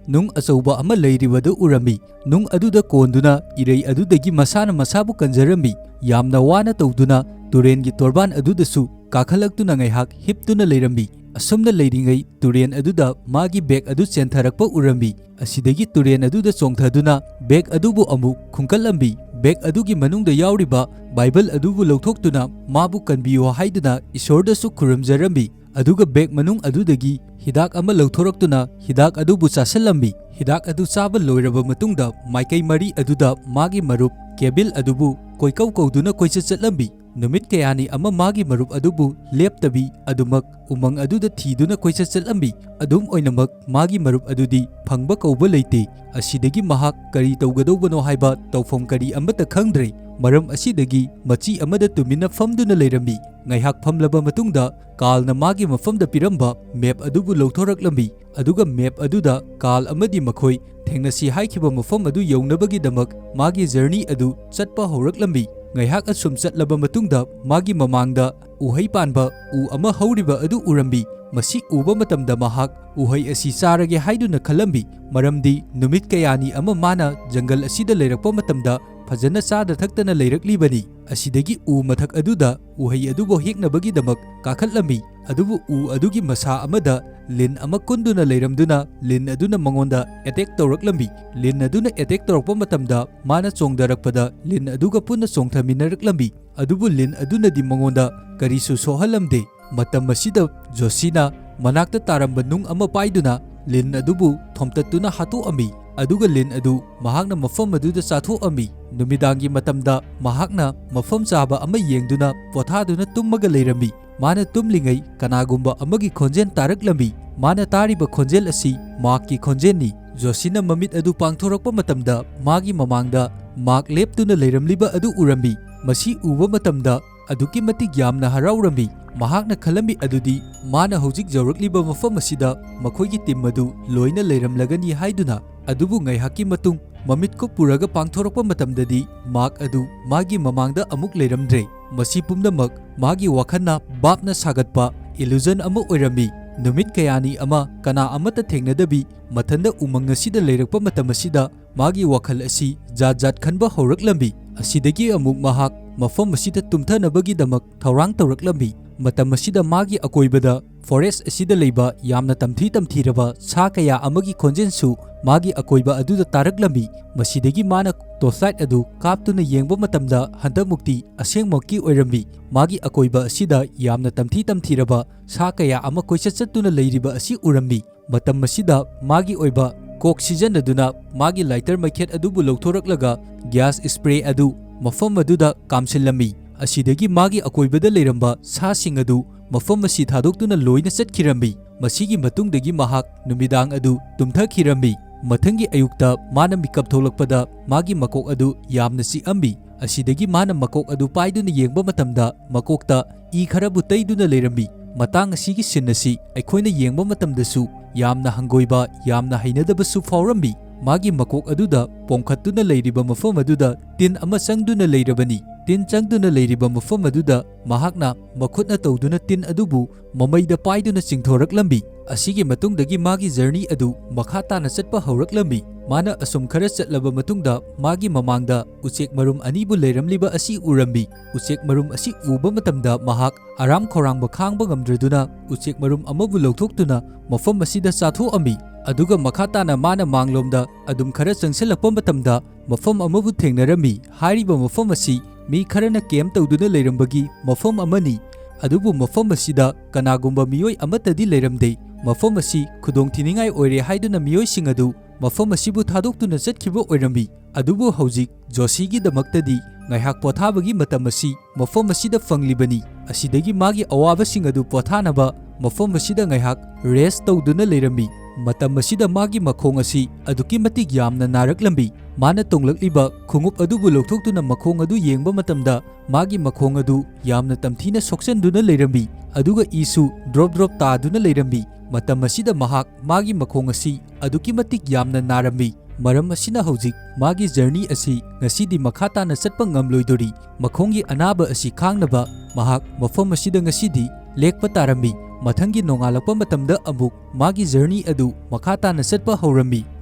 ꯅꯨꯡ ꯑꯆꯧꯕ ꯑꯃ ꯂꯩꯔꯤꯕꯗꯨ ꯎꯔꯝꯃꯤ꯫ ꯅꯨꯡ ꯑꯗꯨꯗ ꯀꯣꯟꯗꯨꯅ ꯏꯔꯩ ꯑꯗꯨꯗꯒꯤ ꯃꯁꯥꯅ ꯃꯁꯥꯕꯨ ꯀꯟꯖꯔꯝꯃꯤ꯫ ꯌꯥꯝꯅ ꯋꯥꯅ ꯇꯧꯗꯨꯅ ꯇꯨꯔꯦꯜꯒꯤ ꯇꯣꯔꯕꯥꯟ ꯑꯗꯨꯗꯁꯨ ꯀꯥꯈꯠꯂꯛꯇꯨꯅ ꯉꯥꯏꯍꯥꯛ ꯍꯤꯞꯇꯨꯅ ꯂꯩꯔꯝꯃꯤ꯫ ꯑꯁꯨꯝꯅ ꯂꯩꯔꯤꯉꯩ ꯇꯨꯔꯦꯜ ꯑꯗꯨꯗ ꯃꯥꯒꯤ ꯕꯦꯒ ꯑꯗꯨ ꯆꯦꯟꯊꯔꯛꯄ ꯎꯔꯝꯃꯤ꯫ ꯑꯁꯤꯗꯒꯤ ꯇꯨꯔꯦꯜ ꯑꯗꯨꯗ ꯆꯣꯡꯊꯗꯨꯅ ꯕꯦꯒ ꯑꯗꯨꯕꯨ ꯑꯃꯨꯛ ꯈꯨꯟꯒꯠꯂꯝꯃꯤ꯫ ꯕꯦꯒ ꯑꯗꯨꯒꯤ ꯃꯅꯨꯡꯗ ꯌꯥꯎꯔꯤꯕ ꯕꯥꯏꯕꯜ ꯑꯗꯨꯕꯨ ꯂꯧꯊꯣꯛꯇꯨꯅ ꯃꯥꯕꯨ ꯀꯟꯕꯤꯌꯨ ꯍꯥꯏꯗꯨꯅ ꯏꯁꯣꯔꯗꯁꯨ ꯈꯨꯔꯨꯝꯖꯔꯝꯃꯤ꯫ ꯑꯗꯨꯒ ꯕꯦꯒ ꯃꯅꯨꯡ ꯑꯗꯨꯗꯒꯤ ꯍꯤꯗꯥꯛ ꯑꯃ ꯂꯧꯊꯣꯔꯛꯇꯨꯅ ꯍꯤꯗꯥꯛ ꯑꯗꯨꯕꯨ ꯆꯥꯁꯤꯜꯂꯝꯃꯤ꯫ ꯍꯤꯗꯥꯛ ꯑꯗꯨ ꯆꯥꯕ ꯂꯣꯏꯔꯕ ꯃꯇꯨꯡꯗ ꯃꯥꯏꯀꯩ ꯃꯔꯤ ꯑꯗꯨꯗ ꯃꯥꯒꯤ ꯃꯔꯨꯞ ꯀꯦꯕꯤꯜ ꯑꯗꯨꯕꯨ ꯀꯣꯏꯀꯧ ꯀꯧꯗꯨꯅ ꯀꯣꯏꯆꯠ ꯆꯠꯂꯝꯃꯤ꯫ ꯅꯨꯃꯤꯠ ꯀꯌꯥꯅꯤ ꯑꯃ ꯃꯥꯒꯤ ꯃꯔꯨꯞ ꯑꯗꯨꯕꯨ ꯂꯦꯞꯇꯕꯤ ꯑꯗꯨꯃꯛ ꯎꯃꯪ ꯑꯗꯨꯗ ꯊꯤꯗꯨꯅ ꯀꯣꯏꯆꯠ ꯆꯠꯂꯝꯃꯤ꯫ ꯑꯗꯨꯝ ꯑꯣꯏꯅꯃꯛ ꯃꯥꯒꯤ ꯃꯔꯨꯞ ꯑꯗꯨꯗꯤ ꯐꯪꯕ ꯀꯧꯕ ꯂꯩꯇꯦ꯫ ꯑꯁꯤꯗꯒꯤ ꯃꯍꯥꯛ ꯀꯔꯤ ꯇꯧꯒꯗꯧꯕꯅꯣ ꯍꯥꯏꯕ ꯇꯧꯐꯝ ꯀꯔꯤ ꯑꯃꯠꯇ ꯈꯪꯗ꯭ꯔꯦ꯫ ꯃꯔꯝ ꯑꯁꯤꯗꯒꯤ ꯃꯆꯤ ꯑꯃꯗ ꯇꯨꯃꯤꯟꯅ ꯐꯝꯗꯨꯅ ꯂꯩꯔꯝꯃꯤ꯫ ꯉꯥꯏꯍꯥꯛ ꯐꯝꯂꯕ ꯃꯇꯨꯡꯗ ꯀꯥꯔꯜꯅ ꯃꯥꯒꯤ ꯃꯐꯝꯗ ꯄꯤꯔꯝꯕ ꯃꯦꯞ ꯑꯗꯨꯕꯨ ꯂꯧꯊꯣꯔꯛꯂꯝꯃꯤ꯫ ꯑꯗꯨꯒ ꯃꯦꯞ ꯑꯗꯨꯗ ꯀꯥꯔꯜ ꯑꯃꯗꯤ ꯃꯈꯣꯏ ꯊꯦꯡꯅꯁꯤ ꯍꯥꯏꯈꯤꯕ ꯃꯐꯝ ꯑꯗꯨ ꯌꯧꯅꯕꯒꯤꯗꯃꯛ ꯃꯥꯒꯤ ꯖꯔꯅꯤ ꯑꯗꯨ ꯆꯠꯄ ꯍꯧꯔꯛꯂꯝꯃꯤ꯫ ꯉꯥꯏꯍꯥꯛ ꯑꯁꯨꯝ ꯆꯠꯂꯕ ꯃꯇꯨꯡꯗ ꯃꯥꯒꯤ ꯃꯃꯥꯡꯗ ꯎꯍꯩ ꯄꯥꯟꯕ ꯎ ꯑꯃ ꯍꯧꯔꯤꯕ ꯑꯗꯨ ꯎꯔꯝꯃꯤ꯫ ꯃꯁꯤ ꯎꯕ ꯃꯇꯝꯗ ꯃꯍꯥꯛ ꯎꯍꯩ ꯑꯁꯤ ꯆꯥꯔꯒꯦ ꯍꯥꯏꯗꯨꯅ ꯈꯜꯂꯝꯃꯤ, ꯃꯔꯝꯗꯤ ꯅꯨꯃꯤꯠ ꯀꯌꯥꯅꯤ ꯑꯃ ꯃꯥꯅ ꯖꯪꯒꯜ ꯑꯁꯤꯗ ꯂꯩꯔꯛꯄ ꯃꯇꯝꯗ ꯐꯖꯅ ꯆꯥꯗ ꯊꯛꯇꯅ ꯂꯩꯔꯛꯂꯤꯕꯅꯤ꯫ ꯑꯁꯤꯗꯒꯤ ꯎ ꯃꯊꯛ ꯑꯗꯨꯗ ꯎꯍꯩ ꯑꯗꯨꯕꯨ ꯍꯦꯛꯅꯕꯒꯤꯗꯃꯛ ꯀꯥꯈꯠꯂꯝꯃꯤ꯫ ꯑꯗꯨꯕꯨ ꯎ ꯑꯗꯨꯒꯤ ꯃꯁꯥ ꯑꯃꯗ ꯂꯤꯟ ꯑꯃ ꯀꯨꯟꯗꯨꯅ ꯂꯩꯔꯝꯗꯨꯅ ꯂꯤꯟ ꯑꯗꯨꯅ ꯃꯉꯣꯟꯗ ꯑꯦꯇꯦꯛ ꯇꯧꯔꯛꯂꯝꯃꯤ꯫ ꯂꯤꯟ ꯑꯗꯨꯅ ꯑꯦꯇꯦꯛ ꯇꯧꯔꯛꯄ ꯃꯇꯝꯗ ꯃꯥꯅ ꯆꯣꯡꯊꯔꯛꯄꯗ ꯂꯤꯟ ꯑꯗꯨꯒ ꯄꯨꯟꯅ ꯆꯣꯡꯊꯃꯤꯟꯅꯔꯛꯂꯝꯃꯤ꯫ ꯑꯗꯨꯕꯨ ꯂꯤꯟ ꯑꯗꯨꯅꯗꯤ ꯃꯉꯣꯟꯗ ꯀꯔꯤꯁꯨ ꯁꯣꯛꯍꯜꯂꯝꯗꯦ꯫ ꯃꯇꯝ ꯑꯁꯤꯗ ꯖꯣꯁꯤꯅ ꯃꯅꯥꯛꯇ ꯇꯥꯔꯝꯕ ꯅꯨꯡ ꯑꯃ ꯄꯥꯏꯗꯨꯅ ꯂꯤꯟ ꯑꯗꯨꯕꯨ ꯊꯣꯝꯇꯠꯇꯨꯅ ꯍꯥꯠꯇꯣꯛꯑꯝꯃꯤ꯫ ꯑꯗꯨꯒ ꯂꯤꯟ ꯑꯗꯨ ꯃꯍꯥꯛꯅ ꯃꯐꯝ ꯑꯗꯨꯗ ꯆꯥꯊꯣꯛꯑꯝꯃꯤ꯫ ꯅꯨꯃꯤꯗꯥꯡꯒꯤ ꯃꯇꯝꯗ ꯃꯍꯥꯛꯅ ꯃꯐꯝ ꯆꯥꯕ ꯑꯃ ꯌꯦꯡꯗꯨꯅ ꯄꯣꯊꯥꯗꯨꯅ ꯇꯨꯝꯃꯒ ꯂꯩꯔꯝꯃꯤ꯫ ꯃꯥꯅ ꯇꯨꯝꯂꯤꯉꯩ ꯀꯅꯥꯒꯨꯝꯕ ꯑꯃꯒꯤ ꯈꯣꯟꯖꯦꯜ ꯇꯥꯔꯛꯂꯝꯃꯤ꯫ ꯃꯥꯅ ꯇꯥꯔꯤꯕ ꯈꯣꯟꯖꯦꯜ ꯑꯁꯤ ꯃꯥꯔꯛꯀꯤ ꯈꯣꯟꯖꯦꯜꯅꯤ꯫ ꯖꯣꯁꯤꯅ ꯃꯃꯤꯠ ꯑꯗꯨ ꯄꯥꯡꯊꯣꯔꯛꯄ ꯃꯇꯝꯗ ꯃꯥꯒꯤ ꯃꯃꯥꯡꯗ ꯃꯥꯔꯛ ꯂꯦꯞꯇꯨꯅ ꯂꯩꯔꯝꯂꯤꯕ ꯑꯗꯨ ꯎꯔꯝꯃꯤ꯫ ꯃꯁꯤ ꯎꯕ ꯃꯇꯝꯗ ꯑꯗꯨꯛꯀꯤ ꯃꯇꯤꯛ ꯌꯥꯝꯅ ꯍꯔꯥꯎꯔꯝꯃꯤ꯫ ꯃꯍꯥꯛꯅ ꯈꯜꯂꯝꯃꯤ ꯑꯗꯨꯗꯤ ꯃꯥꯅ ꯍꯧꯖꯤꯛ ꯌꯧꯔꯛꯂꯤꯕ ꯃꯐꯝ ꯑꯁꯤꯗ ꯃꯈꯣꯏꯒꯤ ꯇꯤꯝ ꯑꯗꯨ ꯂꯣꯏꯅ ꯂꯩꯔꯝꯂꯒꯅꯤ ꯍꯥꯏꯗꯨꯅ꯫ ꯑꯗꯨꯕꯨ ꯉꯥꯏꯍꯥꯛꯀꯤ ꯃꯇꯨꯡ ꯃꯃꯤꯠ ꯀꯨꯞꯄꯨꯔꯒ ꯄꯥꯡꯊꯣꯔꯛꯄ ꯃꯇꯝꯗꯗꯤ ꯃꯥꯔꯛ ꯑꯗꯨ ꯃꯥꯒꯤ ꯃꯃꯥꯡꯗ ꯑꯃꯨꯛ ꯂꯩꯔꯝꯗ꯭ꯔꯦ꯫ ꯃꯁꯤ ꯄꯨꯝꯅꯃꯛ ꯃꯥꯒꯤ ꯋꯥꯈꯜꯅ ꯚꯥꯞꯅ ꯁꯥꯒꯠꯄ ꯏꯂꯨꯖꯟ ꯑꯃ ꯑꯣꯏꯔꯝꯃꯤ꯫ ꯅꯨꯃꯤꯠ ꯀꯌꯥꯅꯤ ꯑꯃ ꯀꯅꯥ ꯑꯃꯠꯇ ꯊꯦꯡꯅꯗꯕꯤ ꯃꯊꯟꯗ ꯎꯃꯪ ꯑꯁꯤꯗ ꯂꯩꯔꯛꯄ ꯃꯇꯝ ꯑꯁꯤꯗ ꯃꯥꯒꯤ ꯋꯥꯈꯜ ꯑꯁꯤ ꯖꯥꯠ ꯖꯥꯠ ꯈꯟꯕ ꯍꯧꯔꯛꯂꯝꯃꯤ꯫ ꯑꯁꯤꯗꯒꯤ ꯑꯃꯨꯛ ꯃꯍꯥꯛ ꯃꯐꯝ ꯑꯁꯤꯗ ꯇꯨꯝꯊꯅꯕꯒꯤꯗꯃꯛ ꯊꯧꯔꯥꯡ ꯇꯧꯔꯛꯂꯝꯃꯤ꯫ ꯃꯇꯝ ꯑꯁꯤꯗ ꯃꯥꯒꯤ ꯑꯀꯣꯏꯕꯗ ꯐꯣꯔꯦꯁ꯭ꯠ ꯑꯁꯤꯗ ꯂꯩꯕ ꯌꯥꯝꯅ ꯇꯝꯊꯤ ꯇꯝꯊꯤꯔꯕ ꯁꯥ ꯀꯌꯥ ꯑꯃꯒꯤ ꯈꯣꯟꯖꯦꯜꯁꯨ ꯃꯥꯒꯤ ꯑꯀꯣꯏꯕ ꯑꯗꯨꯗ ꯇꯥꯔꯛꯂꯝꯃꯤ꯫ ꯃꯁꯤꯗꯒꯤ ꯃꯥꯅ ꯇꯣꯔꯆꯂꯥꯏꯠ ꯑꯗꯨ ꯀꯥꯞꯇꯨꯅ ꯌꯦꯡꯕ ꯃꯇꯝꯗ ꯍꯟꯗꯛꯃꯨꯛꯇꯤ ꯑꯁꯦꯡꯃꯛꯀꯤ ꯑꯣꯏꯔꯝꯃꯤ꯫ ꯃꯥꯒꯤ ꯑꯀꯣꯏꯕ ꯑꯁꯤꯗ ꯌꯥꯝꯅ ꯇꯝꯊꯤ ꯇꯝꯊꯤꯔꯕ ꯁꯥ ꯀꯌꯥ ꯑꯃ ꯀꯣꯏꯆꯠ ꯆꯠꯇꯨꯅ ꯂꯩꯔꯤꯕ ꯑꯁꯤ ꯎꯔꯝꯃꯤ꯫ ꯃꯇꯝ ꯑꯁꯤꯗ ꯃꯥꯒꯤ ꯑꯣꯏꯕ ꯀꯣꯛ ꯁꯤꯖꯤꯟꯅꯗꯨꯅ ꯃꯥꯒꯤ ꯂꯥꯏꯇꯔ ꯃꯩꯈꯦꯠ ꯑꯗꯨꯕꯨ ꯂꯧꯊꯣꯔꯛꯂꯒ ꯒ꯭ꯌꯥꯁ ꯁ꯭ꯄ꯭ꯔꯦ ꯑꯗꯨ ꯃꯐꯝ ꯑꯗꯨꯗ ꯀꯥꯝꯁꯤꯜꯂꯝꯃꯤ꯫ ꯑꯁꯤꯗꯒꯤ ꯃꯥꯒꯤ ꯑꯀꯣꯏꯕꯗ ꯂꯩꯔꯝꯕ ꯁꯥꯁꯤꯡ ꯑꯗꯨ ꯃꯐꯝ ꯑꯁꯤ ꯊꯥꯗꯣꯛꯇꯨꯅ ꯂꯣꯏꯅ ꯆꯠꯈꯤꯔꯝꯃꯤ꯫ ꯃꯁꯤꯒꯤ ꯃꯇꯨꯡꯗꯒꯤ ꯃꯍꯥꯛ ꯅꯨꯃꯤꯗꯥꯡ ꯑꯗꯨ ꯇꯨꯝꯊꯈꯤꯔꯝꯃꯤ꯫ ꯃꯊꯪꯒꯤ ꯑꯌꯨꯛꯇ ꯃꯥꯅ ꯃꯤꯀꯞ ꯊꯣꯛꯂꯛꯄꯗ ꯃꯥꯒꯤ ꯃꯀꯣꯛ ꯑꯗꯨ ꯌꯥꯝꯅ ꯆꯤꯛꯑꯝꯃꯤ꯫ ꯑꯁꯤꯗꯒꯤ ꯃꯥꯅ ꯃꯀꯣꯛ ꯑꯗꯨ ꯄꯥꯏꯗꯨꯅ ꯌꯦꯡꯕ ꯃꯇꯝꯗ ꯃꯀꯣꯛꯇ ꯏ ꯈꯔꯕꯨ ꯇꯩꯗꯨꯅ ꯂꯩꯔꯝꯃꯤ꯫ ꯃꯇꯥꯡ ꯑꯁꯤꯒꯤ ꯁꯤꯟ ꯑꯁꯤ ꯑꯩꯈꯣꯏꯅ ꯌꯦꯡꯕ ꯃꯇꯝꯗꯁꯨ ꯌꯥꯝꯅ ꯍꯪꯒꯣꯏꯕ, ꯌꯥꯝꯅ ꯍꯩꯅꯗꯕꯁꯨ ꯐꯥꯎꯔꯝꯃꯤ꯫ ꯃꯥꯒꯤ ꯃꯀꯣꯛ ꯑꯗꯨꯗ ꯄꯣꯝꯈꯠꯇꯨꯅ ꯂꯩꯔꯤꯕ ꯃꯐꯝ ꯑꯗꯨꯗ ꯇꯤꯟ ꯑꯃ ꯆꯪꯗꯨꯅ ꯂꯩꯔꯕꯅꯤ꯫ ꯇꯤꯟ ꯆꯪꯗꯨꯅ ꯂꯩꯔꯤꯕ ꯃꯐꯝ ꯑꯗꯨꯗ ꯃꯍꯥꯛꯅ ꯃꯈꯨꯠꯅ ꯇꯧꯗꯨꯅ ꯇꯤꯟ ꯑꯗꯨꯕꯨ ꯃꯃꯩꯗ ꯄꯥꯏꯗꯨꯅ ꯆꯤꯡꯊꯣꯔꯛꯂꯝꯃꯤ꯫ ꯑꯁꯤꯒꯤ ꯃꯇꯨꯡꯗꯒꯤ ꯃꯥꯒꯤ ꯖꯔꯅꯤ ꯑꯗꯨ ꯃꯈꯥ ꯇꯥꯅ ꯆꯠꯄ ꯍꯧꯔꯛꯂꯝꯃꯤ꯫ ꯃꯥꯅ ꯑꯁꯨꯝ ꯈꯔ ꯆꯠꯂꯕ ꯃꯇꯨꯡꯗ ꯃꯥꯒꯤ ꯃꯃꯥꯡꯗ ꯎꯆꯦꯛ ꯃꯔꯨꯝ ꯑꯅꯤꯕꯨ ꯂꯩꯔꯝꯂꯤꯕ ꯑꯁꯤ ꯎꯔꯝꯃꯤ꯫ ꯎꯆꯦꯛ ꯃꯔꯨꯝ ꯑꯁꯤ ꯎꯕ ꯃꯇꯝꯗ ꯃꯍꯥꯛ ꯑꯔꯥꯝ ꯈꯧꯔꯥꯡꯕ ꯈꯥꯡꯕ ꯉꯝꯗ꯭ꯔꯗꯨꯅ ꯎꯆꯦꯛ ꯃꯔꯨꯝ ꯑꯃꯕꯨ ꯂꯧꯊꯣꯛꯇꯨꯅ ꯃꯐꯝ ꯑꯁꯤꯗ ꯆꯥꯊꯣꯛꯑꯝꯃꯤ꯫ ꯑꯗꯨꯒ ꯃꯈꯥ ꯇꯥꯅ ꯃꯥꯅ ꯃꯥꯡꯂꯣꯝꯗ ꯑꯗꯨꯝ ꯈꯔ ꯆꯪꯁꯤꯜꯂꯛꯄ ꯃꯇꯝꯗ ꯃꯐꯝ ꯑꯃꯕꯨ ꯊꯦꯡꯅꯔꯝꯃꯤ꯫ ꯍꯥꯏꯔꯤꯕ ꯃꯐꯝ ꯑꯁꯤ ꯃꯤ ꯈꯔꯅ ꯀꯦꯝ ꯇꯧꯗꯨꯅ ꯂꯩꯔꯝꯕꯒꯤ ꯃꯐꯝ ꯑꯃꯅꯤ꯫ ꯑꯗꯨꯕꯨ ꯃꯐꯝ ꯑꯁꯤꯗ ꯀꯅꯥꯒꯨꯝꯕ ꯃꯤꯑꯣꯏ ꯑꯃꯠꯇꯗꯤ ꯂꯩꯔꯝꯗꯦ꯫ ꯃꯐꯝ ꯑꯁꯤ ꯈꯨꯗꯣꯡꯊꯤꯅꯤꯡꯉꯥꯏ ꯑꯣꯏꯔꯦ ꯍꯥꯏꯗꯨꯅ ꯃꯤꯑꯣꯏꯁꯤꯡ ꯑꯗꯨ ꯃꯐꯝ ꯑꯁꯤꯕꯨ ꯊꯥꯗꯣꯛꯇꯨꯅ ꯆꯠꯈꯤꯕ ꯑꯣꯏꯔꯝꯃꯤ꯫ ꯑꯗꯨꯕꯨ ꯍꯧꯖꯤꯛ ꯖꯣꯁꯤꯒꯤꯗꯃꯛꯇꯗꯤ ꯉꯥꯏꯍꯥꯛ ꯄꯣꯊꯥꯕꯒꯤ ꯃꯇꯝ ꯑꯁꯤ ꯃꯐꯝ ꯑꯁꯤꯗ ꯐꯪꯂꯤꯕꯅꯤ꯫ ꯑꯁꯤꯗꯒꯤ ꯃꯥꯒꯤ ꯑꯋꯥꯕꯁꯤꯡ ꯑꯗꯨ ꯄꯣꯊꯥꯅꯕ ꯃꯐꯝ ꯑꯁꯤꯗ ꯉꯥꯏꯍꯥꯛ ꯔꯦꯁ ꯇꯧꯗꯨꯅ ꯂꯩꯔꯝꯃꯤ꯫ ꯃꯇꯝ ꯑꯁꯤꯗ ꯃꯥꯒꯤ ꯃꯈꯣꯡ ꯑꯁꯤ ꯑꯗꯨꯛꯀꯤ ꯃꯇꯤꯛ ꯌꯥꯝꯅ ꯅꯥꯔꯛꯂꯝꯃꯤ꯫ ꯃꯥꯅ ꯇꯣꯡꯂꯛꯂꯤꯕ ꯈꯣꯡꯎꯞ ꯑꯗꯨꯕꯨ ꯂꯧꯊꯣꯛꯇꯨꯅ ꯃꯈꯣꯡ ꯑꯗꯨ ꯌꯦꯡꯕ ꯃꯇꯝꯗ ꯃꯥꯒꯤ ꯃꯈꯣꯡ ꯑꯗꯨ ꯌꯥꯝꯅ ꯇꯝꯊꯤꯅ ꯁꯣꯛꯆꯟꯗꯨꯅ ꯂꯩꯔꯝꯃꯤ꯫ ꯑꯗꯨꯒ ꯏꯁꯨ ꯗ꯭ꯔꯣꯞ ꯗ꯭ꯔꯣꯞ ꯇꯥꯗꯨꯅ ꯂꯩꯔꯝꯃꯤ꯫ ꯃꯇꯝ ꯑꯁꯤꯗ ꯃꯍꯥꯛ ꯃꯥꯒꯤ ꯃꯈꯣꯡ ꯑꯁꯤ ꯑꯗꯨꯛꯀꯤ ꯃꯇꯤꯛ ꯌꯥꯝꯅ ꯅꯥꯔꯝꯃꯤ꯫ ꯃꯔꯝ ꯑꯁꯤꯅ ꯍꯧꯖꯤꯛ ꯃꯥꯒꯤ ꯖꯔꯅꯤ ꯑꯁꯤ ꯉꯁꯤꯗꯤ ꯃꯈꯥ ꯇꯥꯅ ꯆꯠꯄ ꯉꯝꯂꯣꯏꯗꯣꯔꯤ꯫ ꯃꯈꯣꯡꯒꯤ ꯑꯅꯥꯕ ꯑꯁꯤ ꯈꯥꯡꯅꯕ ꯃꯍꯥꯛ ꯃꯐꯝ ꯑꯁꯤꯗ ꯉꯁꯤꯗꯤ ꯂꯦꯛꯄ ꯇꯥꯔꯝꯃꯤ꯫ ꯃꯊꯪꯒꯤ ꯅꯣꯡꯉꯥꯜꯂꯛꯄ ꯃꯇꯝꯗ ꯑꯃꯨꯛ ꯃꯥꯒꯤ ꯖꯔꯅꯤ ꯑꯗꯨ ꯃꯈꯥ ꯇꯥꯅ ꯆꯠꯄ ꯍꯧꯔꯝꯃꯤ꯫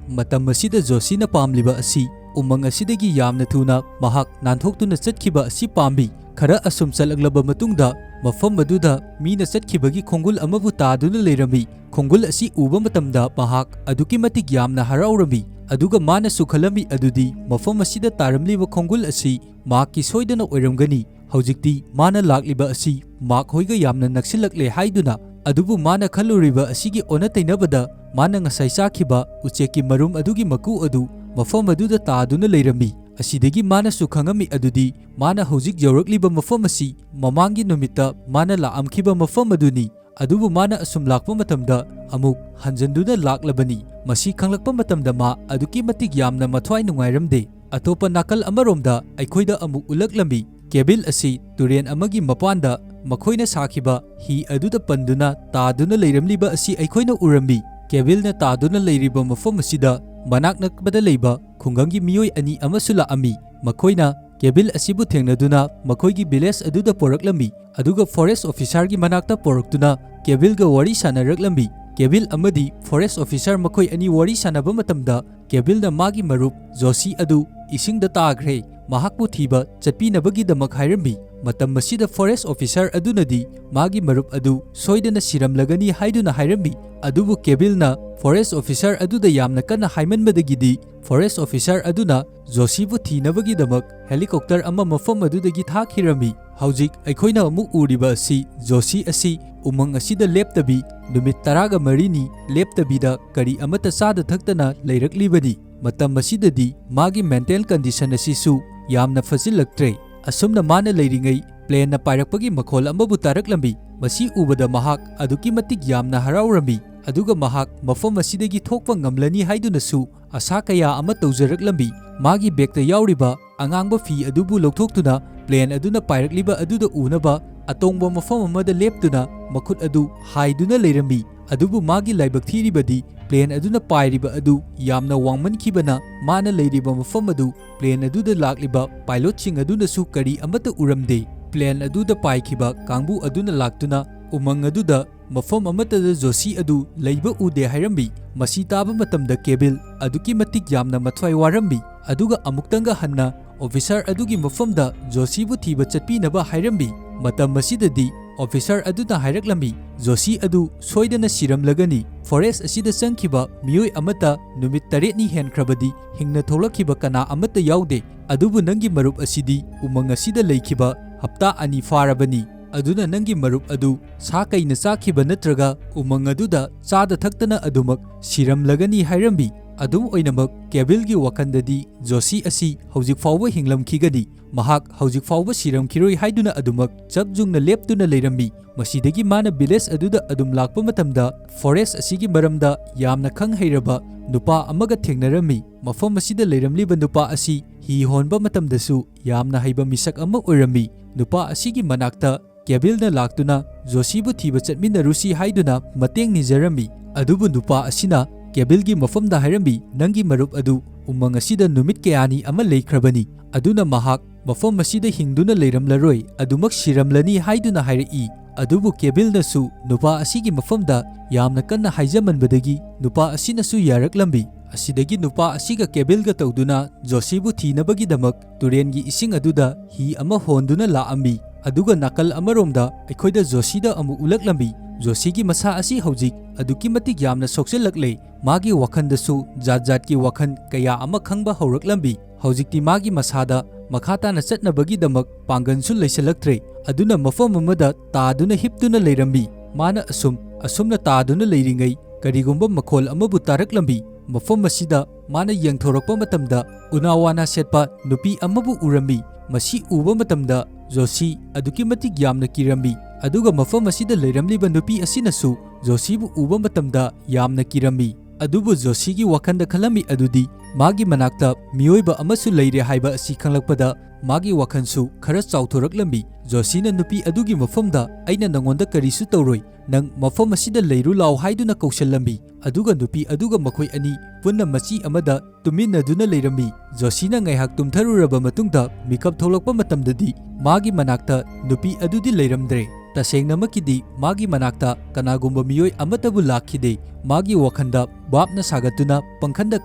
ꯃꯇꯝ ꯑꯁꯤꯗ ꯖꯣꯁꯤꯅ ꯄꯥꯝꯂꯤꯕ ꯑꯁꯤ ꯎꯃꯪ ꯑꯁꯤꯗꯒꯤ ꯌꯥꯝꯅ ꯊꯨꯅ ꯃꯍꯥꯛ ꯅꯥꯟꯊꯣꯛꯇꯨꯅ ꯆꯠꯈꯤꯕ ꯑꯁꯤ ꯄꯥꯝꯃꯤ꯫ ꯈꯔ ꯑꯁꯨꯝ ꯆꯠꯂꯛꯂꯕ ꯃꯇꯨꯡꯗ ꯃꯐꯝ ꯑꯗꯨꯗ ꯃꯤꯅ ꯆꯠꯈꯤꯕꯒꯤ ꯈꯣꯡꯒꯨꯜ ꯑꯃꯕꯨ ꯇꯥꯗꯨꯅ ꯂꯩꯔꯝꯃꯤ꯫ ꯈꯣꯡꯒꯨꯜ ꯑꯁꯤ ꯎꯕ ꯃꯇꯝꯗ ꯃꯍꯥꯛ ꯑꯗꯨꯛꯀꯤ ꯃꯇꯤꯛ ꯌꯥꯝꯅ ꯍꯔꯥꯎꯔꯝꯃꯤ꯫ ꯑꯗꯨꯒ ꯃꯥꯅꯁꯨ ꯈꯜꯂꯝꯃꯤ ꯑꯗꯨꯗꯤ ꯃꯐꯝ ꯑꯁꯤꯗ ꯇꯥꯔꯝꯂꯤꯕ ꯈꯣꯡꯒꯨꯜ ꯑꯁꯤ ꯃꯍꯥꯛꯀꯤ ꯁꯣꯏꯗꯅ ꯑꯣꯏꯔꯝꯒꯅꯤ꯫ ꯍꯧꯖꯤꯛꯇꯤ ꯃꯥꯅ ꯂꯥꯛꯂꯤꯕ ꯑꯁꯤ ꯃꯍꯥꯛ ꯍꯣꯏꯒ ꯌꯥꯝꯅ ꯅꯛꯁꯤꯜꯂꯛꯂꯦ ꯍꯥꯏꯗꯨꯅ꯫ ꯑꯗꯨꯕꯨ ꯃꯥꯅ ꯈꯜꯂꯨꯔꯤꯕ ꯑꯁꯤꯒꯤ ꯑꯣꯟꯅ ꯇꯩꯅꯕꯗ ꯃꯥꯅ ꯉꯁꯥꯏ ꯆꯥꯈꯤꯕ ꯎꯆꯦꯛꯀꯤ ꯃꯔꯨꯝ ꯑꯗꯨꯒꯤ ꯃꯀꯨ ꯑꯗꯨ ꯃꯐꯝ ꯑꯗꯨꯗ ꯇꯥꯗꯨꯅ ꯂꯩꯔꯝꯃꯤ꯫ ꯑꯁꯤꯗꯒꯤ ꯃꯥꯅꯁꯨ ꯈꯪꯉꯝꯃꯤ ꯑꯗꯨꯗꯤ ꯃꯥꯅ ꯍꯧꯖꯤꯛ ꯌꯧꯔꯛꯂꯤꯕ ꯃꯐꯝ ꯑꯁꯤ ꯃꯃꯥꯡꯒꯤ ꯅꯨꯃꯤꯠꯇ ꯃꯥꯅ ꯂꯥꯛꯑꯝꯈꯤꯕ ꯃꯐꯝ ꯑꯗꯨꯅꯤ꯫ ꯑꯗꯨꯕꯨ ꯃꯥꯅ ꯑꯁꯨꯝ ꯂꯥꯛꯄ ꯃꯇꯝꯗ ꯑꯃꯨꯛ ꯍꯟꯖꯟꯗꯨꯅ ꯂꯥꯛꯂꯕꯅꯤ꯫ ꯃꯁꯤ ꯈꯪꯂꯛꯄ ꯃꯇꯝꯗ ꯃꯥ ꯑꯗꯨꯛꯀꯤ ꯃꯇꯤꯛ ꯌꯥꯝꯅ ꯃꯊ꯭ꯋꯥꯏ ꯅꯨꯡꯉꯥꯏꯔꯝꯗꯦ꯫ ꯑꯇꯣꯞꯄ ꯅꯥꯀꯜ ꯑꯃꯔꯣꯝꯗ ꯑꯩꯈꯣꯏꯗ ꯑꯃꯨꯛ ꯎꯠꯂꯛꯂꯝꯃꯤ꯫ ꯀꯦꯕꯤꯜ ꯑꯁꯤ ꯇꯨꯔꯦꯟ ꯑꯃꯒꯤ ꯃꯄꯥꯟꯗ ꯃꯈꯣꯏꯅ ꯁꯥꯈꯤꯕ ꯍꯤ ꯑꯗꯨꯗ ꯄꯟꯗꯨꯅ ꯇꯥꯗꯨꯅ ꯂꯩꯔꯝꯂꯤꯕ ꯑꯁꯤ ꯑꯩꯈꯣꯏꯅ ꯎꯔꯝꯃꯤ꯫ ꯀꯦꯕꯤꯜꯅ ꯇꯥꯗꯨꯅ ꯂꯩꯔꯤꯕ ꯃꯐꯝ ꯑꯁꯤꯗ ꯃꯅꯥꯛ ꯅꯛꯄꯗ ꯂꯩꯕ ꯈꯨꯡꯒꯪꯒꯤ ꯃꯤꯑꯣꯏ ꯑꯅꯤ ꯑꯃꯁꯨ ꯂꯥꯛꯑꯝꯃꯤ꯫ ꯃꯈꯣꯏꯅ ꯀꯦꯕꯤꯜ ꯑꯁꯤꯕꯨ ꯊꯦꯡꯅꯗꯨꯅ ꯃꯈꯣꯏꯒꯤ ꯚꯤꯂꯦꯖ ꯑꯗꯨꯗ ꯄꯣꯔꯛꯂꯝꯃꯤ, ꯑꯗꯨꯒ ꯐꯣꯔꯦꯁ ꯑꯣꯐꯤꯁꯥꯔꯒꯤ ꯃꯅꯥꯛꯇ ꯄꯣꯔꯛꯇꯨꯅ ꯀꯦꯕꯤꯜꯒ ꯋꯥꯔꯤ ꯁꯥꯟꯅꯔꯛꯂꯝꯃꯤ꯫ ꯀꯦꯕꯤꯜ ꯑꯃꯗꯤ ꯐꯣꯔꯦꯁ ꯑꯣꯐꯤꯁꯥꯔ ꯃꯈꯣꯏ ꯑꯅꯤ ꯋꯥꯔꯤ ꯁꯥꯟꯅꯕ ꯃꯇꯝꯗ, ꯀꯦꯕꯤꯜꯅ ꯃꯥꯒꯤ ꯃꯔꯨꯞ ꯖꯣꯁꯤ ꯑꯗꯨ ꯏꯁꯤꯡꯗ ꯇꯥꯈ꯭ꯔꯦ, ꯃꯍꯥꯛꯄꯨ ꯊꯤꯕ ꯆꯠꯄꯤꯅꯕꯒꯤꯗꯃꯛ ꯍꯥꯏꯔꯝꯃꯤ꯫ ꯃꯇꯝ ꯑꯁꯤꯗ ꯐꯣꯔꯦꯁ ꯑꯣꯐꯤꯁꯥꯔ ꯑꯗꯨꯅꯗꯤ ꯃꯥꯒꯤ ꯃꯔꯨꯞ ꯑꯗꯨ ꯁꯣꯏꯗꯅ ꯁꯤꯔꯝꯂꯒꯅꯤ ꯍꯥꯏꯗꯨꯅ ꯍꯥꯏꯔꯝꯃꯤ꯫ ꯑꯗꯨꯕꯨ ꯀꯦꯕꯤꯜꯅ ꯐꯣꯔꯦꯁ ꯑꯣꯐꯤꯁꯥꯔ ꯑꯗꯨꯗ ꯌꯥꯝꯅ ꯀꯟꯅ ꯍꯥꯏꯃꯟꯕꯗꯒꯤꯗꯤ ꯐꯣꯔꯦꯁ ꯑꯣꯐꯤꯁꯥꯔ ꯑꯗꯨꯅ ꯖꯣꯁꯤꯕꯨ ꯊꯤꯅꯕꯒꯤꯗꯃꯛ ꯍꯦꯂꯤꯀꯣꯞꯇꯔ ꯑꯃ ꯃꯐꯝ ꯑꯗꯨꯗꯒꯤ ꯊꯥꯈꯤꯔꯝꯃꯤ꯫ ꯍꯧꯖꯤꯛ ꯑꯩꯈꯣꯏꯅ ꯑꯃꯨꯛ ꯎꯔꯤꯕ ꯑꯁꯤ ꯖꯣꯁꯤ ꯑꯁꯤ ꯎꯃꯪ ꯑꯁꯤꯗ ꯂꯦꯞꯇꯕꯤ ꯅꯨꯃꯤꯠ ꯇꯔꯥꯒ ꯃꯔꯤꯅꯤ ꯂꯦꯞꯇꯕꯤꯗ ꯀꯔꯤ ꯑꯃꯠꯇ ꯆꯥꯗ ꯊꯛꯇꯅ ꯂꯩꯔꯛꯂꯤꯕꯅꯤ꯫ ꯃꯇꯝ ꯑꯁꯤꯗꯗꯤ ꯃꯥꯒꯤ ꯃꯦꯟꯇꯦꯜ ꯀꯟꯗꯤꯁꯟ ꯑꯁꯤꯁꯨ ꯌꯥꯝꯅ ꯐꯖꯤꯜꯂꯛꯇ꯭ꯔꯦ꯫ ꯑꯁꯨꯝꯅ ꯃꯥꯅ ꯂꯩꯔꯤꯉꯩ ꯄ꯭ꯂꯦꯟꯅ ꯄꯥꯏꯔꯛꯄꯒꯤ ꯃꯈꯣꯜ ꯑꯃꯕꯨ ꯇꯥꯔꯛꯂꯝꯃꯤ꯫ ꯃꯁꯤ ꯎꯕꯗ ꯃꯍꯥꯛ ꯑꯗꯨꯛꯀꯤ ꯃꯇꯤꯛ ꯌꯥꯝꯅ ꯍꯔꯥꯎꯔꯝꯃꯤ, ꯑꯗꯨꯒ ꯃꯍꯥꯛ ꯃꯐꯝ ꯑꯁꯤꯗꯒꯤ ꯊꯣꯛꯄ ꯉꯝꯂꯅꯤ ꯍꯥꯏꯗꯨꯅꯁꯨ ꯑꯁꯥ ꯀꯌꯥ ꯑꯃ ꯇꯧꯖꯔꯛꯂꯝꯃꯤ꯫ ꯃꯥꯒꯤ ꯕꯦꯒꯇ ꯌꯥꯎꯔꯤꯕ ꯑꯉꯥꯡꯕ ꯐꯤ ꯑꯗꯨꯕꯨ ꯂꯧꯊꯣꯛꯇꯨꯅ ꯄ꯭ꯂꯦꯟ ꯑꯗꯨꯅ ꯄꯥꯏꯔꯛꯂꯤꯕ ꯑꯗꯨꯗ ꯎꯅꯕ ꯑꯇꯣꯡꯕ ꯃꯐꯝ ꯑꯃꯗ ꯂꯦꯞꯇꯨꯅ ꯃꯈꯨꯠ ꯑꯗꯨ ꯍꯥꯏꯗꯨꯅ ꯂꯩꯔꯝꯃꯤ꯫ ꯑꯗꯨꯕꯨ ꯃꯥꯒꯤ ꯂꯥꯏꯕꯛ ꯊꯤꯔꯤꯕꯗꯤ ꯄ꯭ꯂꯦꯟ ꯑꯗꯨꯅ ꯄꯥꯏꯔꯤꯕ ꯑꯗꯨ ꯌꯥꯝꯅ ꯋꯥꯡꯃꯟꯈꯤꯕꯅ ꯃꯥꯅ ꯂꯩꯔꯤꯕ ꯃꯐꯝ ꯑꯗꯨ ꯄ꯭ꯂꯦꯟ ꯑꯗꯨꯗ ꯂꯥꯛꯂꯤꯕ ꯄꯥꯏꯂꯣꯠꯁꯤꯡ ꯑꯗꯨꯅꯁꯨ ꯀꯔꯤ ꯑꯃꯠꯇ ꯎꯔꯝꯗꯦ꯫ ꯄ꯭ꯂꯦꯟ ꯑꯗꯨꯗ ꯄꯥꯏꯈꯤꯕ ꯀꯥꯡꯕꯨ ꯑꯗꯨꯅ ꯂꯥꯛꯇꯨꯅ ꯎꯃꯪ ꯑꯗꯨꯗ ꯃꯐꯝ ꯑꯃꯠꯇꯗ ꯖꯣꯁꯤ ꯑꯗꯨ ꯂꯩꯕ ꯎꯗꯦ ꯍꯥꯏꯔꯝꯃꯤ꯫ ꯃꯁꯤ ꯇꯥꯕ ꯃꯇꯝꯗ ꯀꯦꯕꯤꯜ ꯑꯗꯨꯛꯀꯤ ꯃꯇꯤꯛ ꯌꯥꯝꯅ ꯃꯊ꯭ꯋꯥꯏ ꯋꯥꯔꯝꯃꯤ, ꯑꯗꯨꯒ ꯑꯃꯨꯛꯇꯪꯒ ꯍꯟꯅ ꯑꯣꯐꯤꯁꯥꯔ ꯑꯗꯨꯒꯤ ꯃꯐꯝꯗ ꯖꯣꯁꯤꯕꯨ ꯊꯤꯕ ꯆꯠꯄꯤꯅꯕ ꯍꯥꯏꯔꯝꯃꯤ꯫ ꯃꯇꯝ ꯑꯁꯤꯗꯗꯤ ꯑꯣꯐꯤꯁꯥꯔ ꯑꯗꯨꯅ ꯍꯥꯏꯔꯛꯂꯝꯃꯤ, "ꯖꯣꯁꯤ ꯑꯗꯨ ꯁꯣꯏꯗꯅ ꯁꯤꯔꯝꯂꯒꯅꯤ꯫ ꯐꯣꯔꯦꯁ ꯑꯁꯤꯗ ꯆꯪꯈꯤꯕ ꯃꯤꯑꯣꯏ ꯑꯃꯠꯇ ꯅꯨꯃꯤꯠ ꯇꯔꯦꯠꯅꯤ ꯍꯦꯟꯈ꯭ꯔꯕꯗꯤ ꯍꯤꯡꯅ ꯊꯣꯛꯂꯛꯈꯤꯕ ꯀꯅꯥ ꯑꯃꯠꯇ ꯌꯥꯎꯗꯦ꯫ ꯑꯗꯨꯕꯨ ꯅꯪꯒꯤ ꯃꯔꯨꯞ ꯑꯁꯤꯗꯤ ꯎꯃꯪ ꯑꯁꯤꯗ ꯂꯩꯈꯤꯕ ꯍꯞꯇꯥ ꯑꯅꯤ ꯐꯥꯔꯕꯅꯤ꯫ ꯑꯗꯨꯅ ꯅꯪꯒꯤ ꯃꯔꯨꯞ ꯑꯗꯨ ꯁꯥ ꯀꯩꯅ ꯆꯥꯈꯤꯕ ꯅꯠꯇ꯭ꯔꯒ ꯎꯃꯪ ꯑꯗꯨꯗ ꯆꯥꯗ ꯊꯛꯇꯅ ꯑꯗꯨꯃꯛ ꯁꯤꯔꯝꯂꯒꯅꯤ" ꯍꯥꯏꯔꯝꯃꯤ꯫ ꯑꯗꯨꯝ ꯑꯣꯏꯅꯃꯛ, ꯀꯦꯕꯤꯜꯒꯤ ꯋꯥꯈꯜꯗꯗꯤ ꯖꯣꯁꯤ ꯑꯁꯤ ꯍꯧꯖꯤꯛ ꯐꯥꯎꯕ ꯍꯤꯡꯂꯝꯈꯤꯒꯅꯤ, ꯃꯍꯥꯛ ꯍꯧꯖꯤꯛ ꯐꯥꯎꯕ ꯁꯤꯔꯝꯈꯤꯔꯣꯏ ꯍꯥꯏꯗꯨꯅ ꯑꯗꯨꯃꯛ ꯆꯞ ꯌꯨꯡꯅ ꯂꯦꯞꯇꯨꯅ ꯂꯩꯔꯝꯃꯤ꯫ ꯃꯁꯤꯗꯒꯤ ꯃꯥꯅ ꯚꯤꯂꯦꯖ ꯑꯗꯨꯗ ꯑꯗꯨꯝ ꯂꯥꯛꯄ ꯃꯇꯝꯗ ꯐꯣꯔꯦꯁ ꯑꯁꯤꯒꯤ ꯃꯔꯝꯗ ꯌꯥꯝꯅ ꯈꯪ ꯍꯩꯔꯕ ꯅꯨꯄꯥ ꯑꯃꯒ ꯊꯦꯡꯅꯔꯝꯃꯤ꯫ ꯃꯐꯝ ꯑꯁꯤꯗ ꯂꯩꯔꯝꯂꯤꯕ ꯅꯨꯄꯥ ꯑꯁꯤ ꯍꯤ ꯍꯣꯟꯕ ꯃꯇꯝꯗꯁꯨ ꯌꯥꯝꯅ ꯍꯩꯕ ꯃꯤꯁꯛ ꯑꯃ ꯑꯣꯏꯔꯝꯃꯤ꯫ ꯅꯨꯄꯥ ꯑꯁꯤꯒꯤ ꯃꯅꯥꯛꯇ ꯀꯦꯕꯤꯜꯅ ꯂꯥꯛꯇꯨꯅ ꯖꯣꯁꯤꯕꯨ ꯊꯤꯕ ꯆꯠꯃꯤꯟꯅꯔꯨꯁꯤ ꯍꯥꯏꯗꯨꯅ ꯃꯇꯦꯡ ꯅꯤꯖꯔꯝꯃꯤ꯫ ꯑꯗꯨꯕꯨ ꯅꯨꯄꯥ ꯑꯁꯤꯅ ꯀꯦꯕꯤꯜꯒꯤ ꯃꯐꯝꯗ ꯍꯥꯏꯔꯝꯃꯤ, "ꯅꯪꯒꯤ ꯃꯔꯨꯞ ꯑꯗꯨ ꯎꯃꯪ ꯑꯁꯤꯗ ꯅꯨꯃꯤꯠ ꯀꯌꯥꯅꯤ ꯑꯃ ꯂꯩꯈ꯭ꯔꯕꯅꯤ, ꯑꯗꯨꯅ ꯃꯍꯥꯛ "ꯃꯐꯝ ꯑꯁꯤꯗ ꯍꯤꯡꯗꯨꯅ ꯂꯩꯔꯝꯂꯔꯣꯏ, ꯑꯗꯨꯃꯛ ꯁꯤꯔꯝꯂꯅꯤ" ꯍꯥꯏꯗꯨꯅ ꯍꯥꯏꯔꯛꯏ꯫ ꯑꯗꯨꯕꯨ ꯀꯦꯕꯤꯜꯅꯁꯨ ꯅꯨꯄꯥ ꯑꯁꯤꯒꯤ ꯃꯐꯝꯗ ꯌꯥꯝꯅ ꯀꯟꯅ ꯍꯥꯏꯖꯃꯟꯕꯗꯒꯤ ꯅꯨꯄꯥ ꯑꯁꯤꯅꯁꯨ ꯌꯥꯔꯛꯂꯝꯃꯤ꯫ ꯑꯁꯤꯗꯒꯤ ꯅꯨꯄꯥ ꯑꯁꯤꯒ ꯀꯦꯕꯤꯜꯒ ꯇꯧꯗꯨꯅ ꯖꯣꯁꯤꯕꯨ ꯊꯤꯅꯕꯒꯤꯗꯃꯛ ꯇꯨꯔꯦꯟꯒꯤ ꯏꯁꯤꯡ ꯑꯗꯨꯗ ꯍꯤ ꯑꯃ ꯍꯣꯟꯗꯨꯅ ꯂꯥꯛꯑꯝꯃꯤ꯫ ꯑꯗꯨꯒ ꯅꯥꯀꯜ ꯑꯃꯔꯣꯝꯗ ꯑꯩꯈꯣꯏꯗ ꯖꯣꯁꯤꯗ ꯑꯃꯨꯛ ꯎꯠꯂꯛꯂꯝꯃꯤ꯫ ꯖꯣꯁꯤꯒꯤ ꯃꯁꯥ ꯑꯁꯤ ꯍꯧꯖꯤꯛ ꯑꯗꯨꯛꯀꯤ ꯃꯇꯤꯛ ꯌꯥꯝꯅ ꯁꯣꯛꯆꯜꯂꯛꯂꯦ꯫ ꯃꯥꯒꯤ ꯋꯥꯈꯟꯗꯁꯨ ꯖꯥꯠ ꯖꯥꯠꯀꯤ ꯋꯥꯈꯟ ꯀꯌꯥ ꯑꯃ ꯈꯪꯕ ꯍꯧꯔꯛꯂꯝꯃꯤ꯫ ꯍꯧꯖꯤꯛꯇꯤ ꯃꯥꯒꯤ ꯃꯁꯥꯗ ꯃꯈꯥ ꯇꯥꯅ ꯆꯠꯅꯕꯒꯤꯗꯃꯛ ꯄꯥꯡꯒꯜꯁꯨ ꯂꯩꯁꯜꯂꯛꯇ꯭ꯔꯦ꯫ ꯑꯗꯨꯅ ꯃꯐꯝ ꯑꯃꯗ ꯇꯥꯗꯨꯅ ꯍꯤꯞꯇꯨꯅ ꯂꯩꯔꯝꯃꯤ꯫ ꯃꯥꯅ ꯑꯁꯨꯝ, ꯑꯁꯨꯝꯅ ꯇꯥꯗꯨꯅ ꯂꯩꯔꯤꯉꯩ ꯀꯔꯤꯒꯨꯝꯕ ꯃꯈꯣꯜ ꯑꯃꯕꯨ ꯇꯥꯔꯛꯂꯝꯃꯤ꯫ ꯃꯐꯝ ꯑꯁꯤꯗ ꯃꯥꯅ ꯌꯦꯡꯊꯣꯔꯛꯄ ꯃꯇꯝꯗ ꯎꯅꯥ ꯋꯥꯅꯥ ꯁꯦꯠꯄ ꯅꯨꯄꯤ ꯑꯃꯕꯨ ꯎꯔꯝꯃꯤ꯫ ꯃꯁꯤ ꯎꯕ ꯃꯇꯝꯗ ꯖꯣꯁꯤ ꯑꯗꯨꯛꯀꯤ ꯃꯇꯤꯛ ꯌꯥꯝꯅ ꯀꯤꯔꯝꯃꯤ꯫ ꯑꯗꯨꯒ ꯃꯐꯝ ꯑꯁꯤꯗ ꯂꯩꯔꯝꯂꯤꯕ ꯅꯨꯄꯤ ꯑꯁꯤꯅꯁꯨ ꯖꯣꯁꯤꯕꯨ ꯎꯕ ꯃꯇꯝꯗ ꯌꯥꯝꯅ ꯀꯤꯔꯝꯃꯤ꯫ ꯑꯗꯨꯕꯨ ꯖꯣꯁꯤꯒꯤ ꯋꯥꯈꯟꯗ ꯈꯜꯂꯝꯃꯤ ꯑꯗꯨꯗꯤ ꯃꯥꯒꯤ ꯃꯅꯥꯛꯇ ꯃꯤꯑꯣꯏꯕ ꯑꯃꯁꯨ ꯂꯩꯔꯦ ꯍꯥꯏꯕ ꯑꯁꯤ ꯈꯪꯂꯛꯄꯗ ꯃꯥꯒꯤ ꯋꯥꯈꯟꯁꯨ ꯈꯔ ꯆꯥꯎꯊꯣꯔꯛꯂꯝꯃꯤ꯫ ꯖꯣꯁꯤꯅ ꯅꯨꯄꯤ ꯑꯗꯨꯒꯤ ꯃꯐꯝꯗ, "ꯑꯩꯅ ꯅꯉꯣꯟꯗ ꯀꯔꯤꯁꯨ ꯇꯧꯔꯣꯏ, ꯅꯪ ꯃꯐꯝ ꯑꯁꯤꯗ ꯂꯩꯔꯨ ꯂꯥꯎ" ꯍꯥꯏꯗꯨꯅ ꯀꯧꯁꯜꯂꯝꯃꯤ꯫ ꯑꯗꯨꯒ ꯅꯨꯄꯤ ꯑꯗꯨꯒ ꯃꯈꯣꯏ ꯑꯅꯤ ꯄꯨꯟꯅ ꯃꯆꯤ ꯑꯃꯗ ꯇꯨꯃꯤꯟꯅꯗꯨꯅ ꯂꯩꯔꯝꯃꯤ꯫ ꯖꯣꯁꯤꯅ ꯉꯥꯏꯍꯥꯛ ꯇꯨꯝꯊꯔꯨꯔꯕ ꯃꯇꯨꯡꯗ ꯃꯤꯀꯞ ꯊꯣꯛꯂꯛꯄ ꯃꯇꯝꯗꯗꯤ ꯃꯥꯒꯤ ꯃꯅꯥꯛꯇ ꯅꯨꯄꯤ ꯑꯗꯨꯗꯤ ꯂꯩꯔꯝꯗ꯭ꯔꯦ꯫ ꯇꯁꯦꯡꯅꯃꯛꯀꯤꯗꯤ ꯃꯥꯒꯤ ꯃꯅꯥꯛꯇ ꯀꯅꯥꯒꯨꯝꯕ ꯃꯤꯑꯣꯏ ꯑꯃꯠꯇꯕꯨ ꯂꯥꯛꯈꯤꯗꯦ꯫ ꯃꯥꯒꯤ ꯋꯥꯈꯟꯗ ꯚꯥꯞꯅ ꯁꯥꯒꯠꯇꯨꯅ ꯄꯪꯈꯟꯗ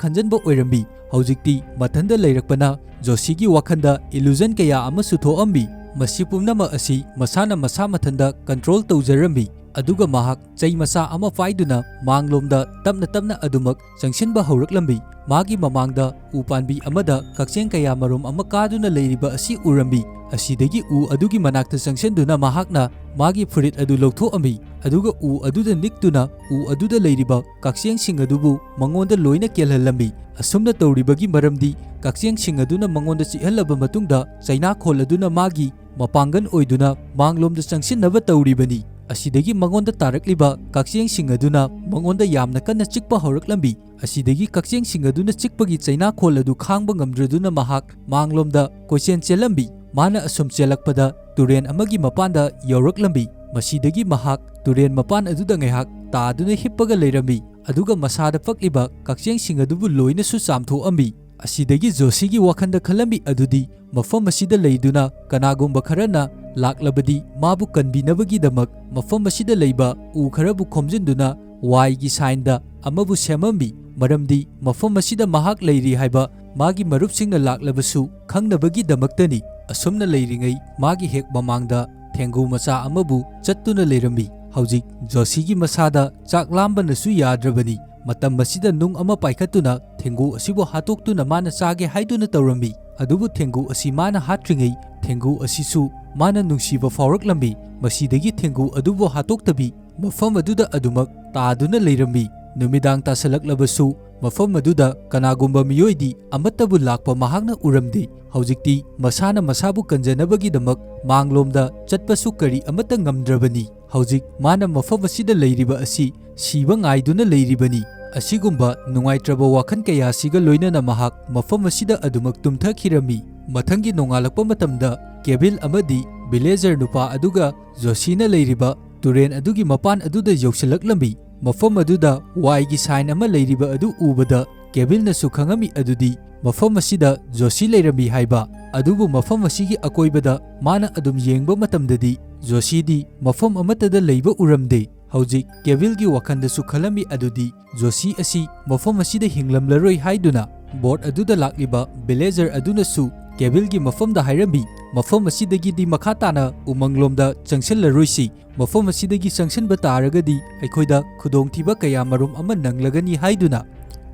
ꯈꯟꯖꯟꯕ ꯑꯣꯏꯔꯝꯃꯤ꯫ ꯍꯧꯖꯤꯛꯇꯤ ꯃꯊꯟꯇ ꯂꯩꯔꯛꯄꯅ ꯖꯣꯁꯤꯒꯤ ꯋꯥꯈꯟꯗ illusion ꯀꯌꯥ ꯑꯃꯁꯨ ꯊꯣꯛꯑꯝꯃꯤ꯫ ꯃꯁꯤ ꯄꯨꯝꯅꯃꯛ ꯑꯁꯤ ꯃꯁꯥꯅ ꯃꯁꯥ ꯃꯊꯟꯇ control ꯇꯧꯖꯔꯝꯃꯤ꯫ ꯑꯗꯨꯒ ꯃꯍꯥꯛ ꯆꯩ ꯃꯆꯥ ꯑꯃ ꯄꯥꯏꯗꯨꯅ ꯃꯥꯡꯂꯣꯝꯗ ꯇꯞꯅ ꯇꯞꯅ ꯑꯗꯨꯃꯛ ꯆꯪꯁꯤꯟꯕ ꯍꯧꯔꯛꯂꯝꯃꯤ꯫ ꯃꯥꯒꯤ ꯃꯃꯥꯡꯗ ꯎ ꯄꯥꯟꯕꯤ ꯑꯃꯗ ꯀꯛꯆꯦꯡ ꯀꯌꯥ ꯃꯔꯨꯝ ꯑꯃ ꯀꯥꯗꯨꯅ ꯂꯩꯔꯤꯕ ꯑꯁꯤ ꯎꯔꯝꯃꯤ꯫ ꯑꯁꯤꯗꯒꯤ ꯎ ꯑꯗꯨꯒꯤ ꯃꯅꯥꯛꯇ ꯆꯪꯁꯤꯟꯗꯨꯅ ꯃꯍꯥꯛꯅ ꯃꯥꯒꯤ ꯐꯨꯔꯤꯠ ꯑꯗꯨ ꯂꯧꯊꯣꯛꯑꯝꯃꯤ꯫ ꯑꯗꯨꯒ ꯎ ꯑꯗꯨꯗ ꯅꯤꯛꯇꯨꯅ ꯎ ꯑꯗꯨꯗ ꯂꯩꯔꯤꯕ ꯀꯛꯆꯦꯡꯁꯤꯡ ꯑꯗꯨꯕꯨ ꯃꯉꯣꯟꯗ ꯂꯣꯏꯅ ꯀꯦꯜꯍꯜꯂꯝꯃꯤ꯫ ꯑꯁꯨꯝꯅ ꯇꯧꯔꯤꯕꯒꯤ ꯃꯔꯝꯗꯤ ꯀꯛꯆꯦꯡꯁꯤꯡ ꯑꯗꯨꯅ ꯃꯉꯣꯟꯗ ꯆꯤꯛꯍꯜꯂꯕ ꯃꯇꯨꯡꯗ ꯆꯩꯅꯥꯈꯣꯜ ꯑꯗꯨꯅ ꯃꯥꯒꯤ ꯃꯄꯥꯡꯒꯜ ꯑꯣꯏꯗꯨꯅ ꯃꯥꯡꯂꯣꯝꯗ ꯆꯪꯁꯤꯟꯅꯕ ꯇꯧꯔꯤꯕꯅꯤ꯫ ꯑꯁꯤꯗꯒꯤ ꯃꯉꯣꯟꯗ ꯇꯥꯔꯛꯂꯤꯕ ꯀꯛꯆꯦꯡꯁꯤꯡ ꯑꯗꯨꯅ ꯃꯉꯣꯟꯗ ꯌꯥꯝꯅ ꯀꯟꯅ ꯆꯤꯛꯄ ꯍꯧꯔꯛꯂꯝꯃꯤ꯫ ꯑꯁꯤꯗꯒꯤ ꯀꯛꯆꯦꯡꯁꯤꯡ ꯑꯗꯨꯅ ꯆꯤꯛꯄꯒꯤ ꯆꯩꯅꯥꯈꯣꯜ ꯑꯗꯨ ꯈꯥꯡꯕ ꯉꯝꯗ꯭ꯔꯗꯨꯅ ꯃꯍꯥꯛ ꯃꯥꯡꯂꯣꯝꯗ ꯀꯣꯏꯆꯦꯟ ꯆꯦꯜꯂꯝꯃꯤ꯫ ꯃꯥꯅ ꯑꯁꯨꯝ ꯆꯦꯜꯂꯛꯄꯗ ꯇꯨꯔꯦꯟ ꯑꯃꯒꯤ ꯃꯄꯥꯟꯗ ꯌꯧꯔꯛꯂꯝꯃꯤ꯫ ꯃꯁꯤꯗꯒꯤ ꯃꯍꯥꯛ ꯇꯨꯔꯦꯟ ꯃꯄꯥꯟ ꯑꯗꯨꯗ ꯉꯥꯏꯍꯥꯛ ꯇꯥꯗꯨꯅ ꯍꯤꯞꯄꯒ ꯂꯩꯔꯝꯃꯤ꯫ ꯑꯗꯨꯒ ꯃꯁꯥꯗ ꯄꯛꯂꯤꯕ ꯀꯛꯆꯦꯡꯁꯤꯡ ꯑꯗꯨꯕꯨ ꯂꯣꯏꯅꯁꯨ ꯆꯥꯝꯊꯣꯛꯑꯝꯃꯤ꯫ ꯑꯁꯤꯗꯒꯤ ꯖꯣꯁꯤꯒꯤ ꯋꯥꯈꯜꯗ ꯈꯜꯂꯝꯃꯤ ꯑꯗꯨꯗꯤ ꯃꯐꯝ ꯑꯁꯤꯗ ꯂꯩꯗꯨꯅ ꯀꯅꯥꯒꯨꯝꯕ ꯈꯔꯅ ꯂꯥꯛꯂꯕꯗꯤ ꯃꯥꯕꯨ ꯀꯟꯕꯤꯅꯕꯒꯤꯗꯃꯛ ꯃꯐꯝ ꯑꯁꯤꯗ ꯂꯩꯕ ꯎ ꯈꯔꯕꯨ ꯈꯣꯝꯖꯤꯟꯗꯨꯅ ꯋꯥꯏꯒꯤ ꯁꯥꯏꯟꯗ ꯑꯃꯕꯨ ꯁꯦꯝꯃꯝꯃꯤ꯫ ꯃꯔꯝꯗꯤ ꯃꯐꯝ ꯑꯁꯤꯗ ꯃꯍꯥꯛ ꯂꯩꯔꯤ ꯍꯥꯏꯕ ꯃꯥꯒꯤ ꯃꯔꯨꯞꯁꯤꯡꯅ ꯂꯥꯛꯂꯕꯁꯨ ꯈꯪꯅꯕꯒꯤꯗꯃꯛꯇꯅꯤ꯫ ꯑꯁꯨꯝꯅ ꯂꯩꯔꯤꯉꯩ ꯃꯥꯒꯤ ꯍꯦꯛ ꯃꯃꯥꯡꯗ ꯊꯦꯡꯒꯨ ꯃꯆꯥ ꯑꯃꯕꯨ ꯆꯠꯇꯨꯅ ꯂꯩꯔꯝꯃꯤ꯫ ꯍꯧꯖꯤꯛ ꯖꯣꯁꯤꯒꯤ ꯃꯁꯥꯗ ꯆꯥꯛ ꯂꯥꯝꯕꯅꯁꯨ ꯌꯥꯗ꯭ꯔꯕꯅꯤ꯫ ꯃꯇꯝ ꯑꯁꯤꯗ ꯅꯨꯡ ꯑꯃ ꯄꯥꯏꯈꯠꯇꯨꯅ ꯊꯦꯡꯒꯨ ꯑꯁꯤꯕꯨ ꯍꯥꯠꯇꯣꯛꯇꯨꯅ ꯃꯥꯅ ꯆꯥꯒꯦ ꯍꯥꯏꯗꯨꯅ ꯇꯧꯔꯝꯃꯤ꯫ ꯑꯗꯨꯕꯨ ꯊꯦꯡꯒꯨ ꯑꯁꯤ ꯃꯥꯅ ꯍꯥꯠꯇ꯭ꯔꯤꯉꯩ ꯊꯦꯡꯒꯨ ꯑꯁꯤꯁꯨ ꯃꯥꯅ ꯅꯨꯡꯁꯤꯕ ꯐꯥꯎꯔꯛꯂꯝꯃꯤ꯫ ꯃꯁꯤꯗꯒꯤ ꯊꯦꯡꯒꯨ ꯑꯗꯨꯕꯨ ꯍꯥꯠꯇꯣꯛꯇꯕꯤ ꯃꯐꯝ ꯑꯗꯨꯗ ꯑꯗꯨꯃꯛ ꯇꯥꯗꯨꯅ ꯂꯩꯔꯝꯃꯤ꯫ ꯅꯨꯃꯤꯗꯥꯡ ꯇꯥꯁꯜꯂꯛꯂꯕꯁꯨ ꯃꯐꯝ ꯑꯗꯨꯗ ꯀꯅꯥꯒꯨꯝꯕ ꯃꯤꯑꯣꯏꯗꯤ ꯑꯃꯠꯇꯕꯨ ꯂꯥꯛꯄ ꯃꯍꯥꯛꯅ ꯎꯔꯝꯗꯦ꯫ ꯍꯧꯖꯤꯛꯇꯤ ꯃꯁꯥꯅ ꯃꯁꯥꯕꯨ ꯀꯟꯖꯅꯕꯒꯤꯗꯃꯛ ꯃꯥꯡꯂꯣꯝꯗ ꯆꯠꯄꯁꯨ ꯀꯔꯤ ꯑꯃꯠꯇ ꯉꯝꯗ꯭ꯔꯕꯅꯤ꯫ ꯍꯧꯖꯤꯛ ꯃꯥꯅ ꯃꯐꯝ ꯑꯁꯤꯗ ꯂꯩꯔꯤꯕ ꯑꯁꯤ ꯁꯤꯕ ꯉꯥꯏꯗꯨꯅ ꯂꯩꯔꯤꯕꯅꯤ꯫ ꯑꯁꯤꯒꯨꯝꯕ ꯅꯨꯡꯉꯥꯏꯇ꯭ꯔꯕ ꯋꯥꯈꯜ ꯀꯌꯥꯁꯤꯒ ꯂꯣꯏꯅꯅ ꯃꯍꯥꯛ ꯃꯐꯝ ꯑꯁꯤꯗ ꯑꯗꯨꯃꯛ ꯇꯨꯝꯊꯈꯤꯔꯝꯃꯤ꯫ ꯃꯊꯪꯒꯤ ꯅꯣꯡꯉꯥꯜꯂꯛꯄ ꯃꯇꯝꯗ ꯀꯦꯕꯤꯜ ꯑꯃꯗꯤ ꯚꯤꯂꯦꯖꯔ ꯅꯨꯄꯥ ꯑꯗꯨꯒ ꯖꯣꯁꯤꯅ ꯂꯩꯔꯤꯕ ꯇꯨꯔꯦꯟ ꯑꯗꯨꯒꯤ ꯃꯄꯥꯟ ꯑꯗꯨꯗ ꯌꯧꯁꯤꯜꯂꯛꯂꯝꯃꯤ꯫ ꯃꯐꯝ ꯑꯗꯨꯗ ꯋꯥꯏꯒꯤ ꯁꯥꯏꯟ ꯑꯃ ꯂꯩꯔꯤꯕ ꯑꯗꯨ ꯎꯕꯗ ꯀꯦꯕꯤꯜꯅꯁꯨ ꯈꯪꯉꯝꯃꯤ ꯑꯗꯨꯗꯤ ꯃꯐꯝ ꯑꯁꯤꯗ ꯖꯣꯁꯤ ꯂꯩꯔꯝꯃꯤ ꯍꯥꯏꯕ꯫ ꯑꯗꯨꯕꯨ ꯃꯐꯝ ꯑꯁꯤꯒꯤ ꯑꯀꯣꯏꯕꯗ ꯃꯥꯅ ꯑꯗꯨꯝ ꯌꯦꯡꯕ ꯃꯇꯝꯗꯗꯤ ꯖꯣꯁꯤꯗꯤ ꯃꯐꯝ ꯑꯃꯠꯇꯗ ꯂꯩꯕ ꯎꯔꯝꯗꯦ꯫ ꯍꯧꯖꯤꯛ ꯀꯦꯕꯤꯜꯒꯤ ꯋꯥꯈꯜꯗꯁꯨ ꯈꯜꯂꯝꯃꯤ ꯑꯗꯨꯗꯤ ꯖꯣꯁꯤ ꯑꯁꯤ ꯃꯐꯝ ꯑꯁꯤꯗ ꯍꯤꯡꯂꯝꯂꯔꯣꯏ ꯍꯥꯏꯗꯨꯅ꯫ ꯕꯣꯠ ꯑꯗꯨꯗ ꯂꯥꯛꯂꯤꯕ ꯚꯤꯂꯦꯖꯔ ꯑꯗꯨꯅꯁꯨ ꯀꯦꯕꯤꯜꯒꯤ ꯃꯐꯝꯗ ꯍꯥꯏꯔꯝꯃꯤ, "ꯃꯐꯝ ꯑꯁꯤꯗꯒꯤꯗꯤ ꯃꯈꯥ ꯇꯥꯅ ꯎꯃꯪꯂꯣꯝꯗ ꯆꯪꯁꯤꯜꯂꯔꯣꯏꯁꯤ꯫ ꯃꯐꯝ ꯑꯁꯤꯗꯒꯤ ꯆꯪꯁꯤꯟꯕ ꯇꯥꯔꯒꯗꯤ ꯑꯩꯈꯣꯏꯗ ꯈꯨꯗꯣꯡꯊꯤꯕ ꯀꯌꯥ ꯃꯔꯨꯝ ꯑꯃ ꯅꯪꯂꯒꯅꯤ" ꯍꯥꯏꯗꯨꯅ꯫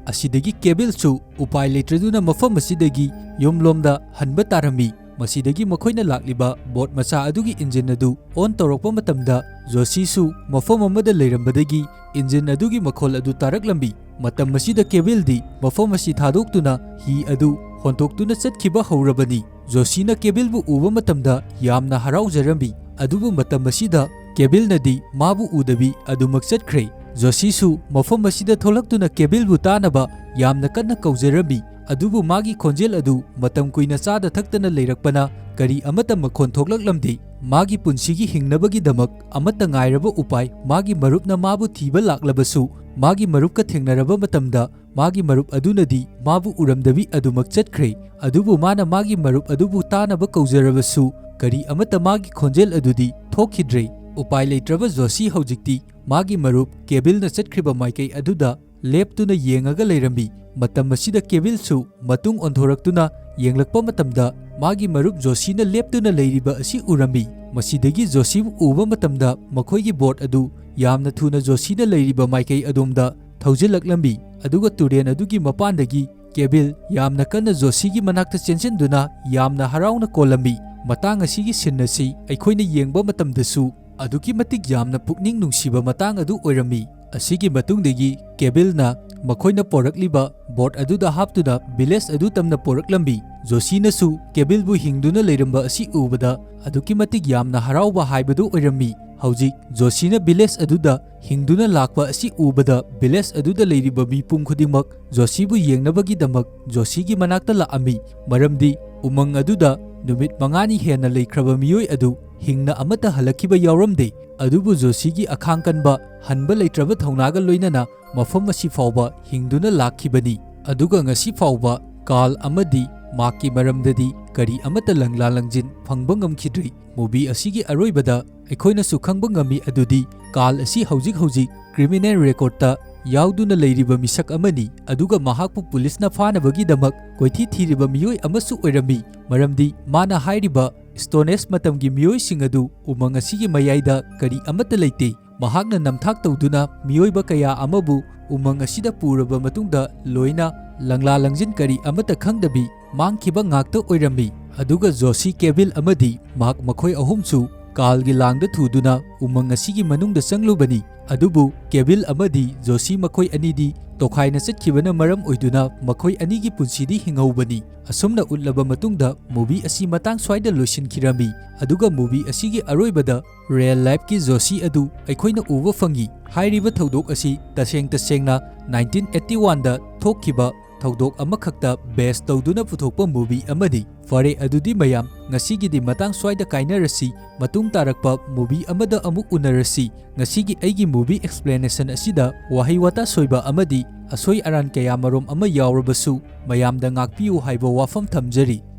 ꯑꯁꯤꯗꯒꯤ ꯀꯦꯕꯤꯜꯁꯨ ꯎꯄꯥꯏ ꯂꯩꯇ꯭ꯔꯗꯨꯅ ꯃꯐꯝ ꯑꯁꯤꯗꯒꯤ ꯌꯨꯝꯂꯣꯝꯗ ꯍꯟꯕ ꯇꯥꯔꯝꯃꯤ꯫ ꯃꯁꯤꯗꯒꯤ ꯃꯈꯣꯏꯅ ꯂꯥꯛꯂꯤꯕ ꯕꯣꯠ ꯃꯆꯥ ꯑꯗꯨꯒꯤ ꯏꯟꯖꯤꯟ ꯑꯗꯨ ꯑꯣꯟ ꯇꯧꯔꯛꯄ ꯃꯇꯝꯗ ꯖꯣꯁꯤꯁꯨ ꯃꯐꯝ ꯑꯃꯗ ꯂꯩꯔꯝꯕꯗꯒꯤ ꯏꯟꯖꯤꯟ ꯑꯗꯨꯒꯤ ꯃꯈꯣꯜ ꯑꯗꯨ ꯇꯥꯔꯛꯂꯝꯃꯤ꯫ ꯃꯇꯝ ꯑꯁꯤꯗ ꯀꯦꯕꯤꯜꯗꯤ ꯃꯐꯝ ꯑꯁꯤ ꯊꯥꯗꯣꯛꯇꯨꯅ ꯍꯤ ꯑꯗꯨ ꯍꯣꯟꯗꯣꯛꯇꯨꯅ ꯆꯠꯈꯤꯕ ꯍꯧꯔꯕꯅꯤ꯫ ꯖꯣꯁꯤꯅ ꯀꯦꯕꯤꯜꯕꯨ ꯎꯕ ꯃꯇꯝꯗ ꯌꯥꯝꯅ ꯍꯔꯥꯎꯖꯔꯝꯃꯤ꯫ ꯑꯗꯨꯕꯨ ꯃꯇꯝ ꯑꯁꯤꯗ ꯀꯦꯕꯤꯜꯅꯗꯤ ꯃꯥꯕꯨ ꯎꯗꯕꯤ ꯑꯗꯨꯃꯛ ꯆꯠꯈ꯭ꯔꯦ꯫ ꯖꯣꯁꯤꯁꯨ ꯃꯐꯝ ꯑꯁꯤꯗ ꯊꯣꯛꯂꯛꯇꯨꯅ ꯀꯦꯕꯤꯜꯕꯨ ꯇꯥꯅꯕ ꯌꯥꯝꯅ ꯀꯟꯅ ꯀꯧꯖꯔꯝꯃꯤ꯫ ꯑꯗꯨꯕꯨ ꯃꯥꯒꯤ ꯈꯣꯟꯖꯦꯜ ꯑꯗꯨ ꯃꯇꯝ ꯀꯨꯏꯅ ꯆꯥꯗ ꯊꯛꯇꯅ ꯂꯩꯔꯛꯄꯅ ꯀꯔꯤ ꯑꯃꯠꯇ ꯃꯈꯣꯟ ꯊꯣꯛꯂꯛꯂꯝꯗꯦ꯫ ꯃꯥꯒꯤ ꯄꯨꯟꯁꯤꯒꯤ ꯍꯤꯡꯅꯕꯒꯤꯗꯃꯛ ꯑꯃꯠꯇ ꯉꯥꯏꯔꯕ ꯎꯄꯥꯏ ꯃꯥꯒꯤ ꯃꯔꯨꯞꯅ ꯃꯥꯕꯨ ꯊꯤꯕ ꯂꯥꯛꯂꯕꯁꯨ ꯃꯥꯒꯤ ꯃꯔꯨꯞꯀ ꯊꯦꯡꯅꯔꯕ ꯃꯇꯝꯗ, ꯃꯥꯒꯤ ꯃꯔꯨꯞ ꯑꯗꯨꯅꯗꯤ ꯃꯥꯕꯨ ꯎꯔꯝꯗꯕꯤ ꯑꯗꯨꯃꯛ ꯆꯠꯈ꯭ꯔꯦ꯫ ꯑꯗꯨꯕꯨ ꯃꯥꯅ ꯃꯥꯒꯤ ꯃꯔꯨꯞ ꯑꯗꯨꯕꯨ ꯇꯥꯅꯕ ꯀꯧꯖꯔꯕꯁꯨ, ꯀꯔꯤ ꯑꯃꯠꯇ ꯃꯥꯒꯤ ꯈꯣꯟꯖꯦꯜ ꯑꯗꯨꯗꯤ ꯊꯣꯛꯈꯤꯗ꯭ꯔꯦ꯫ ꯎꯄꯥꯏ ꯂꯩꯇ꯭ꯔꯕ ꯖꯣꯁꯤ ꯍꯧꯖꯤꯛꯇꯤ ꯃꯥꯒꯤ ꯃꯔꯨꯞ ꯀꯦꯕꯤꯜꯅ ꯆꯠꯈ꯭ꯔꯤꯕ ꯃꯥꯏꯀꯩ ꯑꯗꯨꯗ ꯂꯦꯞꯇꯨꯅ ꯌꯦꯡꯉꯒ ꯂꯩꯔꯝꯃꯤ꯫ ꯃꯇꯝ ꯑꯁꯤꯗ ꯀꯦꯕꯤꯜꯁꯨ ꯃꯇꯨꯡ ꯑꯣꯟꯊꯣꯔꯛꯇꯨꯅ ꯌꯦꯡꯂꯛꯄ ꯃꯇꯝꯗ, ꯃꯥꯒꯤ ꯃꯔꯨꯞ ꯖꯣꯁꯤꯅ ꯂꯦꯞꯇꯨꯅ ꯂꯩꯔꯤꯕ ꯑꯁꯤ ꯎꯔꯝꯃꯤ꯫ ꯃꯁꯤꯗꯒꯤ ꯖꯣꯁꯤꯕꯨ ꯎꯕ ꯃꯇꯝꯗ, ꯃꯈꯣꯏꯒꯤ ꯕꯣꯠ ꯑꯗꯨ ꯌꯥꯝꯅ ꯊꯨꯅ ꯖꯣꯁꯤꯅ ꯂꯩꯔꯤꯕ ꯃꯥꯏꯀꯩ ꯑꯗꯣꯝꯗ ꯊꯧꯖꯤꯜꯂꯛꯂꯝꯃꯤ꯫ ꯑꯗꯨꯒ ꯇꯨꯔꯦꯟ ꯑꯗꯨꯒꯤ ꯃꯄꯥꯟꯗꯒꯤ ꯀꯦꯕꯤꯜ ꯌꯥꯝꯅ ꯀꯟꯅ ꯖꯣꯁꯤꯒꯤ ꯃꯅꯥꯛꯇ ꯆꯦꯟꯁꯤꯟꯗꯨꯅ ꯌꯥꯝꯅ ꯍꯔꯥꯎꯅ ꯀꯣꯜꯂꯝꯃꯤ꯫ ꯃꯇꯥꯡ ꯑꯁꯤꯒꯤ ꯁꯤꯟ ꯑꯁꯤ ꯑꯩꯈꯣꯏꯅ ꯌꯦꯡꯕ ꯃꯇꯝꯗꯁꯨ ꯑꯗꯨꯛꯀꯤ ꯃꯇꯤꯛ ꯌꯥꯝꯅ ꯄꯨꯛꯅꯤꯡ ꯅꯨꯡꯁꯤꯕ ꯃꯇꯥꯡ ꯑꯗꯨ ꯑꯣꯏꯔꯝꯃꯤ꯫ ꯑꯁꯤꯒꯤ ꯃꯇꯨꯡꯗꯒꯤ ꯀꯦꯕꯤꯜꯅ ꯃꯈꯣꯏꯅ ꯄꯣꯔꯛꯂꯤꯕ ꯕꯣꯠ ꯑꯗꯨꯗ ꯍꯥꯞꯇꯨꯅ ꯚꯤꯂꯦꯖ ꯑꯗꯨ ꯇꯝꯅ ꯄꯣꯔꯛꯂꯝꯃꯤ꯫ ꯖꯣꯁꯤꯅꯁꯨ ꯀꯦꯕꯤꯜꯕꯨ ꯍꯤꯡꯗꯨꯅ ꯂꯩꯔꯝꯕ ꯑꯁꯤ ꯎꯕꯗ ꯑꯗꯨꯛꯀꯤ ꯃꯇꯤꯛ ꯌꯥꯝꯅ ꯍꯔꯥꯎꯕ ꯍꯥꯏꯕꯗꯨ ꯑꯣꯏꯔꯝꯃꯤ꯫ ꯍꯧꯖꯤꯛ ꯖꯣꯁꯤꯅ ꯚꯤꯂꯦꯖ ꯑꯗꯨꯗ ꯍꯤꯡꯗꯨꯅ ꯂꯥꯛꯄ ꯑꯁꯤ ꯎꯕꯗ, ꯚꯤꯂꯦꯖ ꯑꯗꯨꯗ ꯂꯩꯔꯤꯕ ꯃꯤꯄꯨꯝ ꯈꯨꯗꯤꯡꯃꯛ ꯖꯣꯁꯤꯕꯨ ꯌꯦꯡꯅꯕꯒꯤꯗꯃꯛ ꯖꯣꯁꯤꯒꯤ ꯃꯅꯥꯛꯇ ꯂꯥꯛꯑꯝꯃꯤ꯫ ꯃꯔꯝꯗꯤ ꯎꯃꯪ ꯑꯗꯨꯗ ꯅꯨꯃꯤꯠ ꯃꯉꯥꯅꯤ ꯍꯦꯟꯅ ꯂꯩꯈ꯭ꯔꯕ ꯃꯤꯑꯣꯏ ꯑꯗꯨ ꯍꯤꯡꯅ ꯑꯃꯠꯇ ꯍꯜꯂꯛꯈꯤꯕ ꯌꯥꯎꯔꯝꯗꯦ꯫ ꯑꯗꯨꯕꯨ ꯖꯣꯁꯤꯒꯤ ꯑꯈꯥꯡ ꯀꯟꯕ, ꯍꯟꯕ ꯂꯩꯇ꯭ꯔꯕ ꯊꯧꯅꯥꯒ ꯂꯣꯏꯅꯅ ꯃꯐꯝ ꯑꯁꯤ ꯐꯥꯎꯕ ꯍꯤꯡꯗꯨꯅ ꯂꯥꯛꯈꯤꯕꯅꯤ꯫ ꯑꯗꯨꯒ ꯉꯁꯤ ꯐꯥꯎꯕ ꯀꯥꯔꯜ ꯑꯃꯗꯤ ꯃꯥꯔꯛꯀꯤ ꯃꯔꯝꯗꯗꯤ ꯀꯔꯤ ꯑꯃꯠꯇ ꯂꯪꯂꯥ ꯂꯪꯖꯤꯟ ꯐꯪꯕ ꯉꯝꯈꯤꯗ꯭ꯔꯤ꯫ ꯃꯨꯚꯤ ꯑꯁꯤꯒꯤ ꯑꯔꯣꯏꯕꯗ ꯑꯩꯈꯣꯏꯅꯁꯨ ꯈꯪꯕ ꯉꯝꯃꯤ ꯑꯗꯨꯗꯤ ꯀꯥꯔꯜ ꯑꯁꯤ ꯍꯧꯖꯤꯛ ꯍꯧꯖꯤꯛ ꯀ꯭ꯔꯤꯃꯤꯅꯦꯜ ꯔꯦꯀꯣꯔꯗꯇ ꯌꯥꯎꯗꯨꯅ ꯂꯩꯔꯤꯕ ꯃꯤꯁꯛ ꯑꯃꯅꯤ, ꯑꯗꯨꯒ ꯃꯍꯥꯛꯄꯨ ꯄꯨꯂꯤꯁꯅ ꯐꯥꯅꯕꯒꯤꯗꯃꯛ ꯀꯣꯏꯊꯤ ꯊꯤꯔꯤꯕ ꯃꯤꯑꯣꯏ ꯑꯃꯁꯨ ꯑꯣꯏꯔꯝꯃꯤ, ꯃꯔꯝꯗꯤ ꯃꯥꯅ ꯍꯥꯏꯔꯤꯕ ꯁ꯭ꯇꯣꯟ ꯑꯦꯖ ꯃꯇꯝꯒꯤ ꯃꯤꯑꯣꯏꯁꯤꯡ ꯑꯗꯨ ꯎꯃꯪ ꯑꯁꯤꯒꯤ ꯃꯌꯥꯏꯗ ꯀꯔꯤ ꯑꯃꯠꯇ ꯂꯩꯇꯦ꯫ ꯃꯍꯥꯛꯅ ꯅꯝꯊꯥꯛ ꯇꯧꯗꯨꯅ ꯃꯤꯑꯣꯏꯕ ꯀꯌꯥ ꯑꯃꯕꯨ ꯎꯃꯪ ꯑꯁꯤꯗ ꯄꯨꯔꯕ ꯃꯇꯨꯡꯗ ꯂꯣꯏꯅ ꯂꯪꯂꯥ ꯂꯪꯖꯤꯟ ꯀꯔꯤ ꯑꯃꯠꯇ ꯈꯪꯗꯕꯤ ꯃꯥꯡꯈꯤꯕ ꯉꯥꯛꯇ ꯑꯣꯏꯔꯝꯃꯤ꯫ ꯑꯗꯨꯒ ꯖꯣꯁꯤ, ꯀꯦꯕꯤꯜ ꯑꯃꯗꯤ ꯃꯥꯔꯛ, ꯃꯈꯣꯏ ꯑꯍꯨꯝꯁꯨ ꯀꯥꯔꯜꯒꯤ ꯂꯥꯡꯗ ꯊꯨꯗꯨꯅ ꯎꯃꯪ ꯑꯁꯤꯒꯤ ꯃꯅꯨꯡꯗ ꯆꯪꯂꯨꯕꯅꯤ꯫ ꯑꯗꯨꯕꯨ ꯀꯦꯕꯤꯜ ꯑꯃꯗꯤ ꯖꯣꯁꯤ ꯃꯈꯣꯏ ꯑꯅꯤꯗꯤ ꯇꯣꯈꯥꯏꯅ ꯆꯠꯈꯤꯕꯅ ꯃꯔꯝ ꯑꯣꯏꯗꯨꯅ ꯃꯈꯣꯏ ꯑꯅꯤꯒꯤ ꯄꯨꯟꯁꯤꯗꯤ ꯍꯤꯡꯍꯧꯕꯅꯤ꯫ ꯑꯁꯨꯝꯅ ꯎꯠꯂꯕ ꯃꯇꯨꯡꯗ ꯃꯨꯚꯤ ꯑꯁꯤ ꯃꯇꯥꯡ ꯁ꯭ꯋꯥꯏꯗ ꯂꯣꯏꯁꯤꯟꯈꯤꯔꯝꯃꯤ꯫ ꯑꯗꯨꯒ ꯃꯨꯚꯤ ꯑꯁꯤꯒꯤ ꯑꯔꯣꯏꯕꯗ ꯔꯤꯌꯦꯜ ꯂꯥꯏꯐꯀꯤ ꯖꯣꯁꯤ ꯑꯗꯨ ꯑꯩꯈꯣꯏꯅ ꯎꯕ ꯐꯪꯉꯤ꯫ ꯍꯥꯏꯔꯤꯕ ꯊꯧꯗꯣꯛ ꯑꯁꯤ ꯇꯁꯦꯡ ꯇꯁꯦꯡꯅ ꯅꯥꯏꯟꯇꯤꯟ ꯑꯩꯠꯇꯤ ꯋꯥꯟꯗ ꯊꯣꯛꯈꯤꯕ ꯊꯧꯗꯣꯛ ꯑꯃꯈꯛꯇ base ꯇꯧꯗꯨꯅ ꯄꯨꯊꯣꯛꯄ movie ꯑꯃꯅꯤ꯫ ꯐꯔꯦ, ꯑꯗꯨꯗꯤ ꯃꯌꯥꯝ, ꯉꯁꯤꯒꯤꯗꯤ ꯃꯇꯥꯡ ꯁ꯭ꯋꯥꯏꯗ ꯀꯥꯏꯅꯔꯁꯤ, ꯃꯇꯨꯡ ꯇꯥꯔꯛꯄ movie ꯑꯃꯗ ꯑꯃꯨꯛ ꯎꯅꯔꯁꯤ꯫ ꯉꯁꯤꯒꯤ ꯑꯩꯒꯤ movie explanation ꯑꯁꯤꯗ ꯋꯥꯍꯩ ꯋꯥꯇꯥ ꯁꯣꯏꯕ ꯑꯃꯗꯤ ꯑꯁꯣꯏ ꯑꯔꯥꯟ ꯀꯌꯥ ꯃꯔꯨꯝ ꯑꯃ ꯌꯥꯎꯔꯕꯁꯨ ꯃꯌꯥꯝꯗ ꯉꯥꯛꯄꯤꯌꯨ ꯍꯥꯏꯕ ꯋꯥꯐꯝ ꯊꯝꯖꯔꯤ꯫